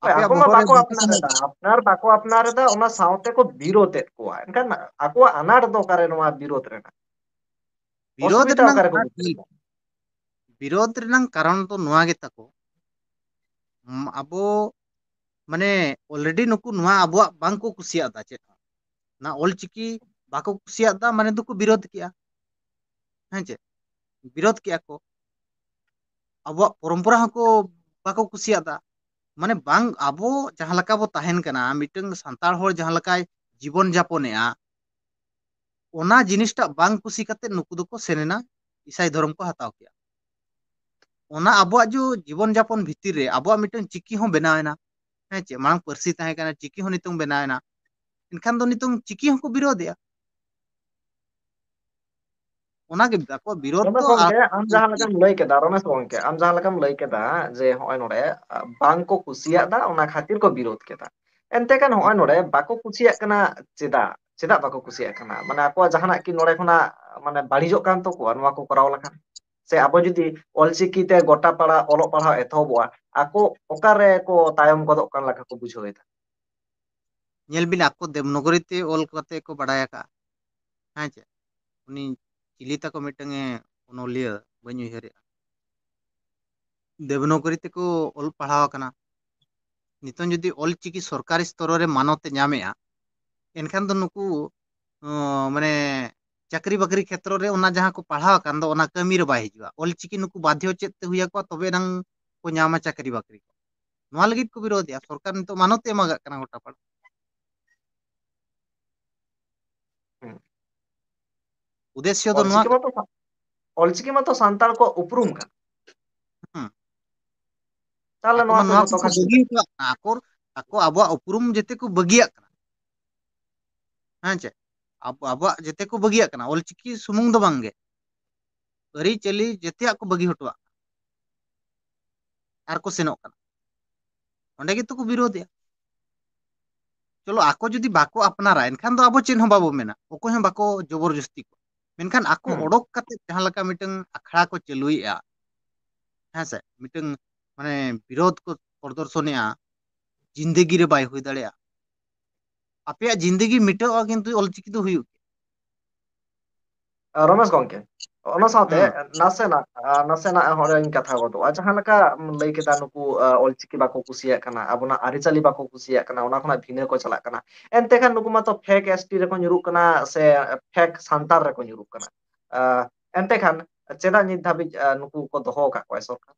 ᱦᱳᱭ, ᱟᱯᱮᱭᱟᱜ ᱟᱠᱚ ᱢᱟ ᱵᱚᱦᱚᱜ ᱨᱮ ᱵᱟᱠᱚ ᱵᱟᱠᱚ ᱟᱯᱱᱟᱨ ᱛᱟᱦᱮᱱᱟ᱾ ᱮᱫᱟ, ᱟᱯᱱᱟᱨ ᱵᱟᱠᱚ ᱟᱯᱱᱟᱨ ᱮᱫᱟ, ᱚᱱᱟ ᱥᱟᱶᱛᱮ ᱠᱚ ᱵᱤᱨᱳᱫ ᱮᱫ ᱠᱚᱣᱟ᱾ ᱮᱱᱠᱷᱟᱱ ᱟᱠᱚᱣᱟᱜ ᱟᱱᱟᱴ ᱫᱚ ᱚᱠᱟᱨᱮ ᱱᱚᱣᱟ ᱵᱤᱨᱳᱫ ᱨᱮᱱᱟᱜ? ᱵᱤᱨᱳᱫ ᱚᱥᱩᱵᱤᱫᱷᱟ ᱨᱮᱱᱟᱜ ᱚᱠᱟᱨᱮ ᱠᱚ ᱵᱩᱡᱷᱟᱹᱣ ᱮᱫᱟ? ᱵᱤᱨᱳᱫ ᱨᱮᱱᱟᱜ ᱠᱟᱨᱚᱱ ᱫᱚ ᱱᱚᱣᱟ ᱜᱮ ᱛᱟᱠᱚ, ᱩᱢ, ᱟᱵᱚ ᱢᱟᱱᱮ already ᱱᱩᱠᱩ ᱱᱚᱣᱟ ᱟᱵᱚᱣᱟᱜ ᱵᱟᱝ ᱠᱚ ᱠᱩᱥᱤᱭᱟᱜ ᱫᱟ ᱪᱮᱫ ᱦᱚᱸ᱾ ᱚᱱᱟ ᱚᱞᱪᱤᱠᱤ ᱵᱟᱠᱚ ᱠᱩᱥᱤᱭᱟᱜ ᱫᱟ ᱢᱟᱱᱮ ᱫᱚᱠᱚ ᱵᱤᱨᱳᱫ ᱠᱮᱜᱼᱟ᱾ ᱦᱮᱸ ᱪᱮ? ᱵᱤᱨᱳᱫ ᱠᱮᱜᱼᱟ ᱠᱚ᱾ ᱟᱵᱚᱣᱟᱜ ᱯᱚᱨᱚᱢᱯᱚᱨᱟ ᱦᱚᱸᱠᱚ ᱵᱟᱠᱚ ᱠᱩᱥᱤᱭᱟᱜ ᱫᱟ᱾ ᱢᱟᱱᱮ ᱵᱟᱝ, ᱟᱵᱚ ᱡᱟᱦᱟᱸ ᱞᱮᱠᱟ ᱵᱚ ᱛᱟᱦᱮᱱ ᱠᱟᱱᱟ, ᱢᱤᱫᱴᱟᱝ ᱥᱟᱱᱛᱟᱲ ᱦᱚᱲ ᱡᱟᱦᱟᱸ ᱞᱮᱠᱟᱭ ᱡᱤᱵᱚᱱ ᱡᱟᱯᱚᱱᱮᱜᱼᱟ, ᱚᱱᱟ ᱡᱤᱱᱤᱥᱴᱟᱜ ᱵᱟᱝ ᱠᱩᱥᱤ ᱠᱟᱛᱮ ᱱᱩᱠᱩ ᱫᱚᱠᱚ ᱥᱮᱱ ᱮᱱᱟ ᱤᱥᱟᱭ ᱫᱷᱚᱨᱚᱢ ᱠᱚ ᱦᱟᱛᱟᱣ ᱠᱮᱜᱼᱟ᱾ ᱚᱱᱟ ᱟᱵᱚᱣᱟᱜ ᱡᱚ ᱡᱤᱵᱚᱱ ᱡᱟᱯᱚᱱ ᱵᱷᱤᱛᱤᱨ ᱨᱮ ᱟᱵᱚᱣᱟᱜ ᱢᱤᱫᱴᱟᱝ ᱪᱤᱠᱤ ᱦᱚᱸ ᱵᱮᱱᱟᱣ ᱮᱱᱟ᱾ ᱦᱮᱸ ᱪᱮ, ᱢᱟᱲᱟᱝ ᱯᱟᱹᱨᱥᱤ ᱛᱟᱦᱮᱸ ᱠᱟᱱᱟ, ᱪᱤᱠᱤ ᱦᱚᱸ ᱱᱤᱛᱚᱝ ᱵᱮᱱᱟᱣ ᱮᱱᱟ᱾ ᱮᱱᱠᱷᱟᱱ ᱫᱚ ᱱᱤᱛᱚᱝ ᱪᱤᱠᱤ ᱦᱚᱸᱠᱚ ᱵᱤᱨᱳᱫᱮᱜᱼᱟ᱾ ᱚᱱᱟᱜᱮ ᱟᱠᱚᱣᱟᱜ ᱵᱤᱨᱳᱫ ᱨᱚᱢᱮᱥ ᱫᱚ ᱜᱚᱝᱠᱮ, ᱟᱠᱚ ᱟᱢ ᱡᱟᱦᱟᱸ ᱞᱮᱠᱟᱢ ᱞᱟᱹᱭ ᱠᱮᱫᱟ, ᱨᱚᱢᱮᱥ ᱜᱚᱝᱠᱮ, ᱟᱢ ᱡᱟᱦᱟᱸ ᱞᱮᱠᱟᱢ ᱞᱟᱹᱭ ᱠᱮᱫᱟ ᱡᱮ ᱦᱚᱸᱜᱼᱚᱭ ᱱᱚᱰᱮ, ᱟ, ᱵᱟᱝ ᱠᱚ ᱠᱩᱥᱤᱭᱟᱜ ᱫᱟ, ᱚᱱᱟ ᱠᱷᱟᱹᱛᱤᱨ ᱠᱚ ᱵᱤᱨᱳᱫ ᱠᱮᱫᱟ᱾ ᱮᱱᱛᱮ ᱠᱷᱟᱱ ᱦᱚᱸᱜᱼᱚᱭ ᱱᱚᱰᱮ ᱵᱟᱠᱚ ᱠᱩᱥᱤᱭᱟᱜ ᱠᱟᱱᱟ, ᱪᱮᱫᱟᱜ? ᱪᱮᱫᱟᱜ ᱵᱟᱠᱚ ᱠᱩᱥᱤᱭᱟᱜ ᱠᱟᱱᱟ? ᱢᱟᱱᱮ ᱟᱠᱚᱣᱟᱜ ᱡᱟᱦᱟᱱᱟᱜ ᱠᱤ ᱱᱚᱰᱮ ᱠᱷᱚᱱᱟᱜ ᱢᱟᱱᱮ ᱵᱟᱹᱲᱤᱡᱚᱜ ᱠᱟᱱ ᱛᱟᱠᱚᱣᱟ ᱱᱚᱣᱟ ᱠᱚ ᱠᱚᱨᱟᱣ ᱞᱮᱠᱷᱟᱱ? ᱥᱮ ᱟᱵᱚ ᱡᱩᱫᱤ ᱚᱞᱪᱤᱠᱤ ᱛᱮ ᱜᱚᱴᱟ ᱯᱟᱲᱟ ᱚᱞᱚᱜ ᱯᱟᱲᱦᱟᱣ ᱮᱛᱚᱦᱚᱵᱚᱜᱼᱟ, ᱟᱠᱚ ᱚᱠᱟᱨᱮ ᱠᱚ ᱛᱟᱭᱚᱢ ᱜᱚᱫᱚᱜ ᱠᱟᱱ ᱞᱮᱠᱟ ᱠᱚ ᱵᱩᱡᱷᱟᱹᱣ ᱮᱫᱟ? ᱧᱮᱞ ᱵᱤᱱ, ᱟᱠᱚ ᱫᱮᱵᱽᱱᱚᱜᱚᱨᱤ ᱛᱮ ᱚᱞ ᱠᱟᱛᱮ ᱠᱚ ᱵᱟᱲᱟᱭ ᱟᱠᱟᱫᱼᱟ᱾ ᱦᱮᱸ ᱪᱮ? ᱩᱱᱤ ᱪᱤᱞᱤ ᱛᱟᱠᱚ ᱢᱤᱫᱴᱟᱝ ᱮ ᱚᱱᱚᱞᱤᱭᱟᱹ, ᱵᱟᱹᱧ ᱩᱭᱦᱟᱹᱨᱮᱜᱼᱟ᱾ ᱫᱮᱵᱽᱱᱚᱜᱚᱨᱤ ᱛᱮᱠᱚ ᱚᱞ ᱯᱟᱲᱦᱟᱣ ᱟᱠᱟᱱᱟ᱾ ᱱᱤᱛᱚᱝ ᱡᱩᱫᱤ ᱚᱞᱪᱤᱠᱤ ᱥᱚᱨᱠᱟᱨᱤ ᱥᱛᱚᱨᱚ ᱨᱮ ᱢᱟᱱᱚᱛ ᱮ ᱧᱟᱢᱮᱜᱼᱟ, ᱮᱱᱠᱷᱟᱱ ᱫᱚ ᱱᱩᱠᱩ, ᱚ, ᱢᱟᱱᱮ ᱪᱟᱹᱠᱨᱤ ᱵᱟᱹᱠᱨᱤ ᱠᱷᱮᱛᱨᱚ ᱨᱮ ᱚᱱᱟ ᱡᱟᱦᱟᱸ ᱠᱚ ᱯᱟᱲᱦᱟᱣ ᱟᱠᱟᱱ ᱫᱚ, ᱚᱱᱟ ᱠᱟᱹᱢᱤ ᱨᱮ ᱵᱟᱭ ᱦᱤᱡᱩᱜᱼᱟ᱾ ᱚᱞᱪᱤᱠᱤ ᱱᱩᱠᱩ ᱵᱟᱫᱷᱭᱚ ᱪᱮᱫ ᱛᱮ ᱦᱩᱭ ᱟᱠᱚᱣᱟ, ᱛᱚᱵᱮ ᱮᱱᱟᱝ ᱠᱚ ᱧᱟᱢᱟ ᱪᱟᱹᱠᱨᱤ ᱵᱟᱹᱠᱨᱤ ᱠᱚ᱾ ᱱᱚᱣᱟ ᱞᱟᱹᱜᱤᱫ ᱠᱚ ᱵᱤᱨᱳᱫᱮᱜᱼᱟ᱾ ᱥᱚᱨᱠᱟᱨ ᱱᱤᱛᱚᱜ ᱢᱟᱱᱚᱛ ᱮ ᱮᱢᱟᱜᱟᱜ ᱠᱟᱱᱟ ᱜᱚᱴᱟ ᱯᱟᱲᱟ᱾ ᱦᱩᱸ᱾ ᱩᱫᱮᱥᱭᱚ ᱫᱚ ᱱᱚᱣᱟ ᱚᱞᱪᱤᱠᱤ ᱢᱟᱛᱚ ᱥᱟ-, ᱚᱞᱪᱤᱠᱤ ᱢᱟᱛᱚ ᱥᱟᱱᱛᱟᱲ ᱠᱚᱣᱟᱜ ᱩᱯᱨᱩᱢ ᱠᱟᱱᱟ᱾ ᱦᱩᱸ᱾ ᱛᱟᱦᱞᱮ ᱟᱠᱚ ᱱᱚᱣᱟ ᱢᱟ ᱠᱚ ᱱᱚᱣᱟ ᱡᱚᱛᱚ ᱠᱚᱠᱚ ᱠᱟᱹᱴᱤᱡ ᱵᱟᱹᱜᱤ ᱦᱚᱴᱚᱣᱟᱜ ᱠᱟᱱᱟ, ᱟᱠᱚ, ᱟᱠᱚ ᱟᱵᱚᱣᱟᱜ ᱩᱯᱨᱩᱢ ᱡᱮᱛᱮ ᱠᱚ ᱵᱟᱹᱜᱤᱭᱟᱜ ᱠᱟᱱᱟ᱾ ᱦᱮᱸ ᱪᱮ? ᱟᱵᱚ, ᱟᱵᱚᱣᱟᱜ ᱡᱮᱛᱮ ᱠᱚ ᱵᱟᱹᱜᱤᱭᱟᱜ ᱠᱟᱱᱟ, ᱚᱞᱪᱤᱠᱤ ᱥᱩᱢᱩᱝ ᱫᱚ ᱵᱟᱝᱜᱮ, ᱟᱹᱨᱤᱪᱟᱹᱞᱤ ᱡᱮᱛᱮᱭᱟᱜ ᱠᱚ ᱵᱟᱹᱜᱤ ᱦᱚᱴᱚᱣᱟᱜ ᱠᱟᱱᱟ᱾ ᱟᱨ ᱠᱚ ᱥᱮᱱᱚᱜ ᱠᱟᱱᱟ, ᱚᱸᱰᱮ ᱜᱮᱛᱚ ᱠᱚ ᱵᱤᱨᱳᱫᱮᱜᱼᱟ᱾ ᱪᱚᱞᱚ, ᱟᱠᱚ ᱡᱩᱫᱤ ᱵᱟᱠᱚ ᱟᱯᱱᱟᱨᱟ, ᱮᱱᱠᱷᱟᱱ ᱫᱚ ᱟᱵᱚ ᱪᱮᱫ ᱦᱚᱸ ᱵᱟᱵᱚ ᱢᱮᱱᱟ, ᱚᱠᱚᱭ ᱦᱚᱸ ᱵᱟᱠᱚ ᱡᱚᱵᱚᱨ ᱡᱚᱥᱛᱤ ᱠᱚᱣᱟ᱾ ᱢᱮᱱᱠᱷᱟᱱ ᱟᱠᱚ ᱦᱩᱸ᱾ ᱚᱰᱚᱠ ᱠᱟᱛᱮ ᱡᱟᱦᱟᱸ ᱞᱮᱠᱟ ᱢᱤᱫᱴᱟᱝ ᱟᱠᱷᱲᱟ ᱠᱚ ᱪᱟᱹᱞᱩᱭᱮᱜᱼᱟ, ᱦᱮᱸ ᱥᱮ, ᱢᱤᱫᱴᱟᱝ ᱢᱟᱱᱮ ᱵᱤᱨᱳᱫᱷ ᱠᱚ ᱯᱨᱚᱫᱚᱨᱥᱚᱱᱮᱜᱼᱟ, ᱡᱤᱱᱫᱮᱜᱤ ᱨᱮ ᱵᱟᱭ ᱦᱩᱭ ᱫᱟᱲᱮᱭᱟᱜᱼᱟ᱾ ᱟᱯᱮᱭᱟᱜ ᱡᱤᱱᱫᱮᱜᱤ ᱢᱤᱴᱟᱹᱜᱼᱟ, ᱠᱤᱱᱛᱩ ᱚᱞᱪᱤᱠᱤ ᱫᱚ ᱦᱩᱭᱩᱜ ᱜᱮᱭᱟ᱾ ᱟᱨ ᱨᱚᱢᱮᱥ ᱜᱚᱝᱠᱮ, ᱚᱱᱟ ᱥᱟᱶᱛᱮ ᱦᱩᱸ᱾ ᱱᱟᱥᱮᱱᱟᱜ, ᱟᱨ ᱱᱟᱥᱮᱱᱟᱜ ᱦᱚᱸ ᱤᱧ ᱠᱟᱛᱷᱟ ᱜᱚᱫᱚᱜᱼᱟ᱾ ᱡᱟᱦᱟᱸ ᱞᱮᱠᱟ ᱞᱟᱹᱭ ᱠᱮᱫᱟ, ᱱᱩᱠᱩ, ᱟ, ᱚᱞᱪᱤᱠᱤ ᱵᱟᱠᱚ ᱠᱩᱥᱤᱭᱟᱜ ᱠᱟᱱᱟ, ᱟᱵᱚᱱᱟᱜ ᱟᱹᱨᱤᱪᱟᱹᱞᱤ ᱵᱟᱠᱚ ᱠᱩᱥᱤᱭᱟᱜ ᱠᱟᱱᱟ, ᱚᱱᱟ ᱠᱷᱚᱱᱟᱜ ᱵᱷᱤᱱᱟᱹ ᱠᱚ ᱪᱟᱞᱟᱜ ᱠᱟᱱᱟ᱾ ᱮᱱᱛᱮ ᱠᱷᱟᱱ ᱱᱩᱠᱩ ᱢᱟᱛᱚ fake S T ᱨᱮᱠᱚ ᱧᱩᱨᱩᱜ ᱠᱟᱱᱟ ᱥᱮ fake ᱥᱟᱱᱛᱟᱲ ᱨᱮᱠᱚ ᱧᱩᱨᱩᱜ ᱠᱟᱱᱟ᱾ ᱟ, ᱮᱱᱛᱮ ᱠᱷᱟᱱ ᱪᱮᱫᱟᱜ ᱱᱤᱛ ᱫᱷᱟᱹᱵᱤᱡ, ᱟ, ᱱᱩᱠᱩ ᱠᱚ ᱫᱚᱦᱚ ᱟᱠᱟᱫ ᱠᱚᱣᱟ ᱥᱚᱨᱠᱟᱨ?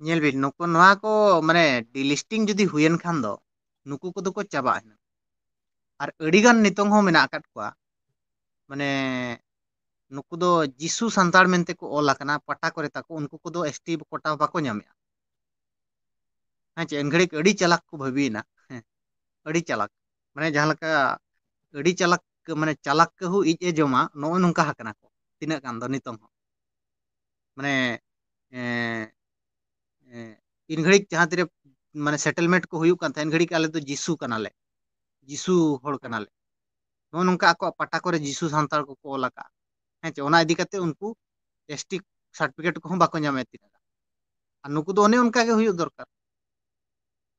ᱧᱮᱞ ᱵᱤᱱ, ᱱᱩᱠᱩ, ᱱᱚᱣᱟ ᱠᱚ ᱢᱟᱱᱮ delisting ᱡᱩᱫᱤ ᱦᱩᱭᱮᱱ ᱠᱷᱟᱱ ᱫᱚ ᱱᱩᱠᱩ ᱠᱚᱫᱚ ᱠᱚ ᱪᱟᱵᱟᱜᱼᱟ᱾ ᱟᱨ ᱟᱹᱰᱤᱜᱟᱱ ᱱᱤᱛᱚᱝ ᱦᱚᱸ ᱢᱮᱱᱟᱜ ᱟᱠᱟᱫ ᱠᱚᱣᱟ, ᱢᱟᱱᱮ ᱱᱩᱠᱩ ᱫᱚ ᱡᱤᱥᱩ ᱥᱟᱱᱛᱟᱲ ᱢᱮᱱᱛᱮ ᱠᱚ ᱚᱞ ᱟᱠᱟᱱᱟ ᱯᱟᱴᱟ ᱠᱚᱨᱮ ᱛᱟᱠᱚ, ᱩᱱᱠᱩ ᱠᱚᱫᱚ S T ᱠᱳᱴᱟ ᱵᱟᱠᱚ ᱧᱟᱢᱮᱜᱼᱟ᱾ ᱦᱮᱸ ᱪᱮ, ᱮᱱ ᱜᱷᱟᱹᱲᱤᱡ ᱟᱹᱰᱤ ᱪᱟᱞᱟᱠ ᱠᱚ ᱵᱷᱟᱹᱵᱤᱭᱮᱱᱟ᱾ ᱦᱮᱸ, ᱟᱹᱰᱤ ᱪᱟᱞᱟᱠ, ᱢᱟᱱᱮ ᱡᱟᱦᱟᱸ ᱞᱮᱠᱟ ᱟᱹᱰᱤ ᱪᱟᱞᱟᱠ, ᱢᱟᱱᱮ ᱪᱟᱞᱟᱠ ᱠᱟᱹᱦᱩ ᱤᱡ ᱮ ᱡᱚᱢᱟ, ᱱᱚᱜᱼᱚᱭ ᱱᱚᱝᱠᱟ ᱟᱠᱟᱱᱟ ᱠᱚ ᱛᱤᱱᱟᱹᱜ ᱜᱟᱱ ᱫᱚ ᱱᱤᱛᱚᱝ ᱦᱚᱸ᱾ ᱢᱟᱱᱮ, ᱮᱸ, ᱮᱸ, ᱤᱱ ᱜᱷᱟᱹᱲᱤᱡ ᱡᱟᱦᱟᱸ ᱛᱤᱨᱮ ᱢᱟᱱᱮ settlement ᱠᱚ ᱦᱩᱭᱩᱜ ᱠᱟᱱ ᱛᱟᱦᱮᱸ, ᱤᱱ ᱜᱷᱟᱹᱲᱤᱡ ᱟᱞᱮ ᱫᱚ ᱡᱤᱥᱩ ᱠᱟᱱᱟᱞᱮ, ᱡᱤᱥᱩ ᱦᱚᱲ ᱦᱩᱸ᱾ ᱠᱟᱱᱟᱞᱮ, ᱱᱚᱜᱼᱚ ᱱᱚᱝᱠᱟ ᱟᱠᱚᱣᱟᱜ ᱯᱟᱴᱟ ᱠᱚᱨᱮ ᱡᱤᱥᱩ ᱥᱟᱱᱛᱟᱲ ᱠᱚᱠᱚ ᱚᱞ ᱟᱠᱟᱫᱼᱟ᱾ ᱦᱮᱸ ᱪᱮ, ᱚᱱᱟ ᱤᱫᱤ ᱠᱟᱛᱮ ᱩᱱᱠᱩ S T certificate ᱠᱚᱦᱚᱸ ᱵᱟᱠᱚ ᱧᱟᱢᱮᱫ ᱛᱤᱱᱟᱹᱜ ᱜᱟᱱ᱾ ᱟᱨ ᱱᱩᱠᱩ ᱫᱚ ᱚᱱᱮ ᱚᱱᱠᱟ ᱜᱮ ᱦᱩᱭᱩᱜ ᱫᱚᱨᱠᱟᱨ᱾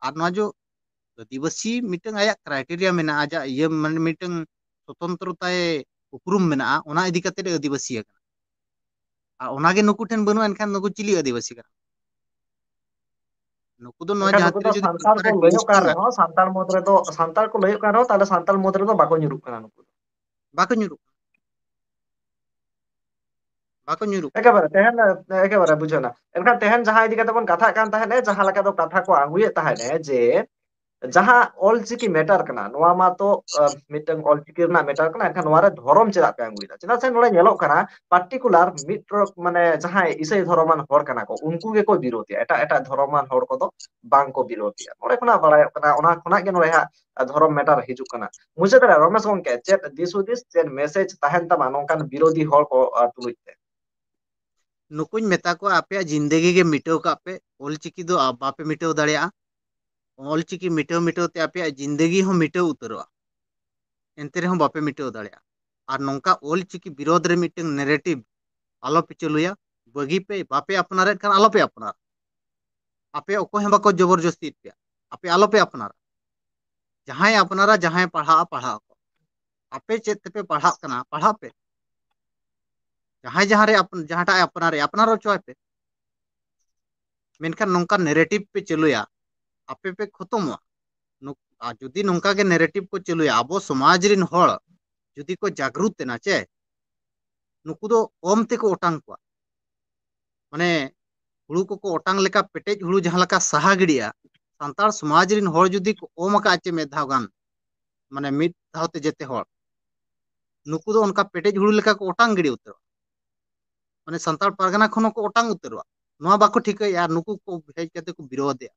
ᱟᱨ ᱱᱚᱣᱟ ᱡᱚ ᱟᱹᱫᱤᱵᱟᱹᱥᱤ ᱢᱤᱫᱴᱟᱝ ᱟᱭᱟᱜ criteria ᱢᱮᱱᱟᱜᱼᱟ, ᱟᱡᱟᱜ ᱤᱭᱟᱹ, ᱢᱟᱱᱮ ᱢᱤᱫᱴᱟᱝ ᱥᱚᱛᱚᱱᱛᱨᱚᱛᱟᱭ ᱩᱯᱨᱩᱢ ᱢᱮᱱᱟᱜᱼᱟ, ᱚᱱᱟ ᱤᱫᱤ ᱠᱟᱛᱮ ᱟᱹᱫᱤᱵᱟᱹᱥᱤ ᱟᱠᱟᱱᱟ᱾ ᱟᱨ ᱚᱱᱟᱜᱮ ᱱᱩᱠᱩ ᱴᱷᱮᱱ ᱵᱟᱹᱱᱩᱜᱼᱟ, ᱮᱱᱠᱷᱟᱱ ᱱᱩᱠᱩ ᱪᱤᱞᱤ ᱟᱹᱫᱤᱵᱟᱹᱥᱤ ᱠᱟᱱᱟ? ᱱᱩᱠᱩ ᱫᱚ ᱱᱚᱣᱟ ᱮᱱᱠᱷᱟᱱ ᱡᱟᱦᱟᱸ ᱱᱩᱠᱩ ᱛᱤᱨᱮ ᱫᱚ ᱡᱩᱫᱤ ᱥᱟᱱᱛᱟᱲ ᱠᱚ ᱥᱚᱨᱠᱟᱨᱮ ᱞᱟᱹᱭᱚᱜ ᱠᱟᱱ delisting ᱨᱮᱦᱚᱸ, ᱥᱟᱱᱛᱟᱲ ᱢᱚᱫᱽ ᱨᱮᱫᱚ, ᱥᱟᱱᱛᱟᱲ ᱠᱚ ᱞᱟᱹᱭᱚᱜ ᱠᱟᱱ ᱨᱮᱦᱚᱸ, ᱛᱟᱦᱞᱮ ᱥᱟᱱᱛᱟᱲ ᱢᱚᱫᱽ ᱨᱮᱫᱚ ᱵᱟᱠᱚ ᱧᱩᱨᱩᱜ ᱠᱟᱱᱟ ᱱᱩᱠᱩ ᱫᱚ᱾ ᱵᱟᱠᱚ ᱧᱩᱨᱩᱜ ᱵᱟᱠᱚ ᱧᱩᱨᱩᱜ ᱮᱠᱮᱵᱟᱨᱮ ᱛᱮᱦᱮᱧ ᱮᱠᱮᱵᱟᱨᱮ ᱵᱩᱡᱷᱟᱹᱣ ᱮᱱᱟ᱾ ᱮᱱᱠᱷᱟᱱ ᱛᱮᱦᱮᱧ ᱡᱟᱦᱟᱸ ᱤᱫᱤ ᱠᱟᱛᱮ ᱵᱚᱱ ᱠᱟᱛᱷᱟᱜ ᱠᱟᱱ ᱛᱟᱦᱮᱸᱫ, ᱡᱟᱦᱟᱸ ᱞᱮᱠᱟ ᱫᱚ ᱠᱟᱛᱷᱟ ᱠᱚ ᱟᱹᱜᱩᱭᱮᱫ ᱛᱟᱦᱮᱸᱫ ᱡᱮ ᱡᱟᱦᱟᱸ ᱚᱞᱪᱤᱠᱤ ᱢᱮᱴᱟᱨ ᱠᱟᱱᱟ, ᱱᱚᱣᱟ ᱢᱟᱛᱚ ᱢᱤᱫᱴᱟᱝ ᱚᱞᱪᱤᱠᱤ ᱨᱮᱱᱟᱜ ᱢᱮᱴᱟᱨ ᱠᱟᱱᱟ, ᱮᱱᱠᱷᱟᱱ ᱱᱚᱣᱟ ᱨᱮ ᱫᱷᱚᱨᱚᱢ ᱪᱮᱫᱟᱜ ᱯᱮ ᱟᱹᱜᱩᱭᱮᱫᱟ? ᱪᱮᱫᱟᱜ ᱥᱮ ᱱᱚᱰᱮ ᱧᱮᱞᱚᱜ ᱠᱟᱱᱟ ᱯᱟᱨᱴᱤᱠᱩᱞᱟᱨ ᱢᱤᱫ ᱢᱟᱱᱮ ᱡᱟᱦᱟᱸᱭ ᱤᱥᱟᱹᱭ ᱫᱷᱚᱨᱚᱢᱟᱱ ᱦᱚᱲ ᱠᱟᱱᱟ ᱠᱚ, ᱩᱱᱠᱩ ᱜᱮᱠᱚ ᱵᱤᱨᱳᱫᱮᱜᱼᱟ, ᱮᱴᱟᱜ ᱮᱴᱟᱜ ᱫᱷᱚᱨᱚᱢᱟᱱ ᱦᱚᱲ ᱠᱚᱫᱚ ᱵᱟᱝ ᱠᱚ ᱵᱤᱨᱳᱫᱮᱜᱼᱟ᱾ ᱱᱚᱰᱮ ᱠᱷᱚᱱᱟᱜ ᱵᱟᱲᱟᱭᱚᱜ ᱠᱟᱱᱟ, ᱚᱱᱟ ᱠᱷᱚᱱᱟᱜ ᱜᱮ ᱱᱚᱰᱮ ᱦᱟᱸᱜ ᱫᱷᱚᱨᱚᱢ ᱢᱮᱴᱟᱨ ᱦᱤᱡᱩᱜ ᱠᱟᱱᱟ᱾ ᱢᱩᱪᱟᱹᱫ ᱨᱮ ᱨᱚᱢᱮᱥ ᱜᱚᱢᱠᱮ ᱪᱮᱫ ᱫᱤᱥ ᱦᱩᱫᱤᱥ, ᱪᱮᱫ ᱢᱮᱥᱮᱡᱽ ᱛᱟᱦᱮᱱ ᱛᱟᱢᱟ ᱱᱚᱝᱠᱟᱱ ᱵᱤᱨᱳᱫᱷᱤ ᱦᱚᱲ ᱠᱚ ᱛᱩᱞᱩᱡ ᱛᱮ? ᱱᱩᱠᱩᱧ ᱢᱮᱛᱟ ᱠᱚᱣᱟ, ᱟᱯᱮᱭᱟᱜ ᱡᱤᱱᱫᱮᱜᱤ ᱜᱮ ᱢᱤᱴᱟᱹᱣ ᱠᱟᱜ ᱯᱮ, ᱚᱞᱪᱤᱠᱤ ᱫᱚ ᱵᱟᱯᱮ ᱢᱤᱴᱟᱹᱣ ᱫᱟᱲᱮᱭᱟᱜᱼᱟ᱾ ᱚᱞᱪᱤᱠᱤ ᱢᱤᱴᱟᱹᱣ ᱢᱤᱴᱟᱹᱣ ᱛᱮ ᱟᱯᱮᱭᱟᱜ ᱡᱤᱱᱫᱮᱜᱤ ᱦᱚᱸ ᱢᱤᱴᱟᱹᱣ ᱩᱛᱟᱹᱨᱚᱜᱼᱟ, ᱮᱱᱛᱮ ᱨᱮᱦᱚᱸ ᱵᱟᱯᱮ ᱢᱤᱴᱟᱹᱣ ᱫᱟᱲᱮᱭᱟᱜᱼᱟ᱾ ᱟᱨ ᱱᱚᱝᱠᱟ ᱚᱞᱪᱤᱠᱤ ᱵᱤᱨᱳᱫᱷ ᱨᱮ ᱢᱤᱫᱴᱟᱝ ᱱᱮᱨᱮᱴᱤᱵᱷ ᱟᱞᱚᱯᱮ ᱪᱟᱹᱞᱩᱭᱟ, ᱵᱟᱹᱜᱤ ᱯᱮ, ᱵᱟᱯᱮ ᱟᱯᱱᱟᱨᱮᱫ ᱠᱷᱟᱱ ᱟᱞᱚᱯᱮ ᱟᱯᱱᱟᱨᱟ᱾ ᱟᱯᱮ ᱚᱠᱚᱭ ᱦᱚᱸ ᱵᱟᱠᱚ ᱡᱚᱵᱚᱨ ᱡᱚᱥᱛᱤᱭᱮᱫ ᱯᱮᱭᱟ, ᱟᱯᱮ ᱟᱞᱚᱯᱮ ᱟᱯᱱᱟᱨᱟ᱾ ᱡᱟᱦᱟᱸᱭ ᱟᱯᱱᱟᱨᱟ, ᱡᱟᱦᱟᱸᱭ ᱯᱟᱲᱦᱟᱜᱼᱟ, ᱯᱟᱲᱦᱟᱜ ᱟᱠᱚ᱾ ᱟᱯᱮ ᱪᱮᱫ ᱛᱮᱯᱮ ᱯᱟᱲᱦᱟᱜ ᱠᱟᱱᱟ, ᱯᱟᱲᱦᱟᱜ ᱯᱮ᱾ ᱡᱟᱦᱟᱸᱭ ᱡᱟᱦᱟᱸ ᱨᱮ ᱟᱯ- ᱡᱟᱦᱟᱸᱴᱟᱜ ᱮ ᱟᱯᱱᱟᱨᱮ ᱟᱯᱱᱟᱨ ᱦᱚᱪᱚᱣᱟᱭ ᱯᱮ᱾ ᱢᱮᱱᱠᱷᱟᱱ ᱱᱚᱝᱠᱟ ᱱᱮᱨᱮᱴᱤᱵᱷ ᱯᱮ ᱪᱟᱹᱞᱩᱭᱟ, ᱟᱯᱮ ᱯᱮ ᱠᱷᱚᱛᱚᱢᱚᱜᱼᱟ᱾ ᱱᱩᱠ- ᱟᱨ ᱡᱩᱫᱤ ᱱᱚᱝᱠᱟ ᱜᱮ ᱱᱮᱨᱮᱴᱤᱵᱷ ᱠᱚ ᱪᱟᱹᱞᱩᱭᱟ, ᱟᱵᱚ ᱥᱚᱢᱟᱡᱽ ᱨᱮᱱ ᱦᱚᱲ ᱡᱩᱫᱤ ᱠᱚ ᱡᱟᱜᱽᱨᱩᱛ ᱮᱱᱟ ᱪᱮ, ᱱᱩᱠᱩ ᱫᱚ ᱚᱢ ᱛᱮᱠᱚ ᱚᱴᱟᱝ ᱠᱚᱣᱟ᱾ ᱢᱟᱱᱮ ᱦᱩᱲᱩ ᱠᱚᱠᱚ ᱚᱴᱟᱝ ᱞᱮᱠᱟ, ᱯᱮᱴᱮᱡ ᱦᱩᱲᱩ ᱡᱟᱦᱟᱸ ᱞᱮᱠᱟ ᱥᱟᱦᱟ ᱜᱤᱰᱤᱜᱼᱟ, ᱥᱟᱱᱛᱟᱲ ᱥᱚᱢᱟᱡᱽ ᱨᱮᱱ ᱦᱚᱲ ᱡᱩᱫᱤ ᱠᱚ ᱚᱢ ᱟᱠᱟᱫ ᱪᱮ ᱢᱤᱫ ᱫᱷᱟᱣ ᱜᱟᱱ, ᱢᱟᱱᱮ ᱢᱤᱫ ᱫᱷᱟᱣ ᱛᱮ ᱡᱮᱛᱮ ᱦᱚᱲ, ᱱᱩᱠᱩ ᱫᱚ ᱚᱱᱠᱟ ᱯᱮᱴᱮᱡ ᱦᱩᱲᱩ ᱞᱮᱠᱟ ᱠᱚ ᱚᱴᱟᱝ ᱜᱤᱰᱤ ᱩᱛᱟᱹᱨᱚᱜᱼᱟ᱾ ᱢᱟᱱᱮ ᱥᱟᱱᱛᱟᱲ ᱯᱟᱨᱜᱟᱱᱟ ᱠᱷᱚᱱ ᱦᱚᱸᱠᱚ ᱚᱴᱟᱝ ᱩᱛᱟᱹᱨᱚᱜᱼᱟ᱾ ᱱᱚᱣᱟ ᱵᱟᱠᱚ ᱴᱷᱤᱠᱟᱹᱭᱮᱫᱼᱟ, ᱱᱩᱠᱩ ᱠᱚ ᱦᱮᱡ ᱠᱟᱛᱮ ᱠᱚ ᱵᱤᱨᱳᱫᱷᱮᱜᱼᱟ᱾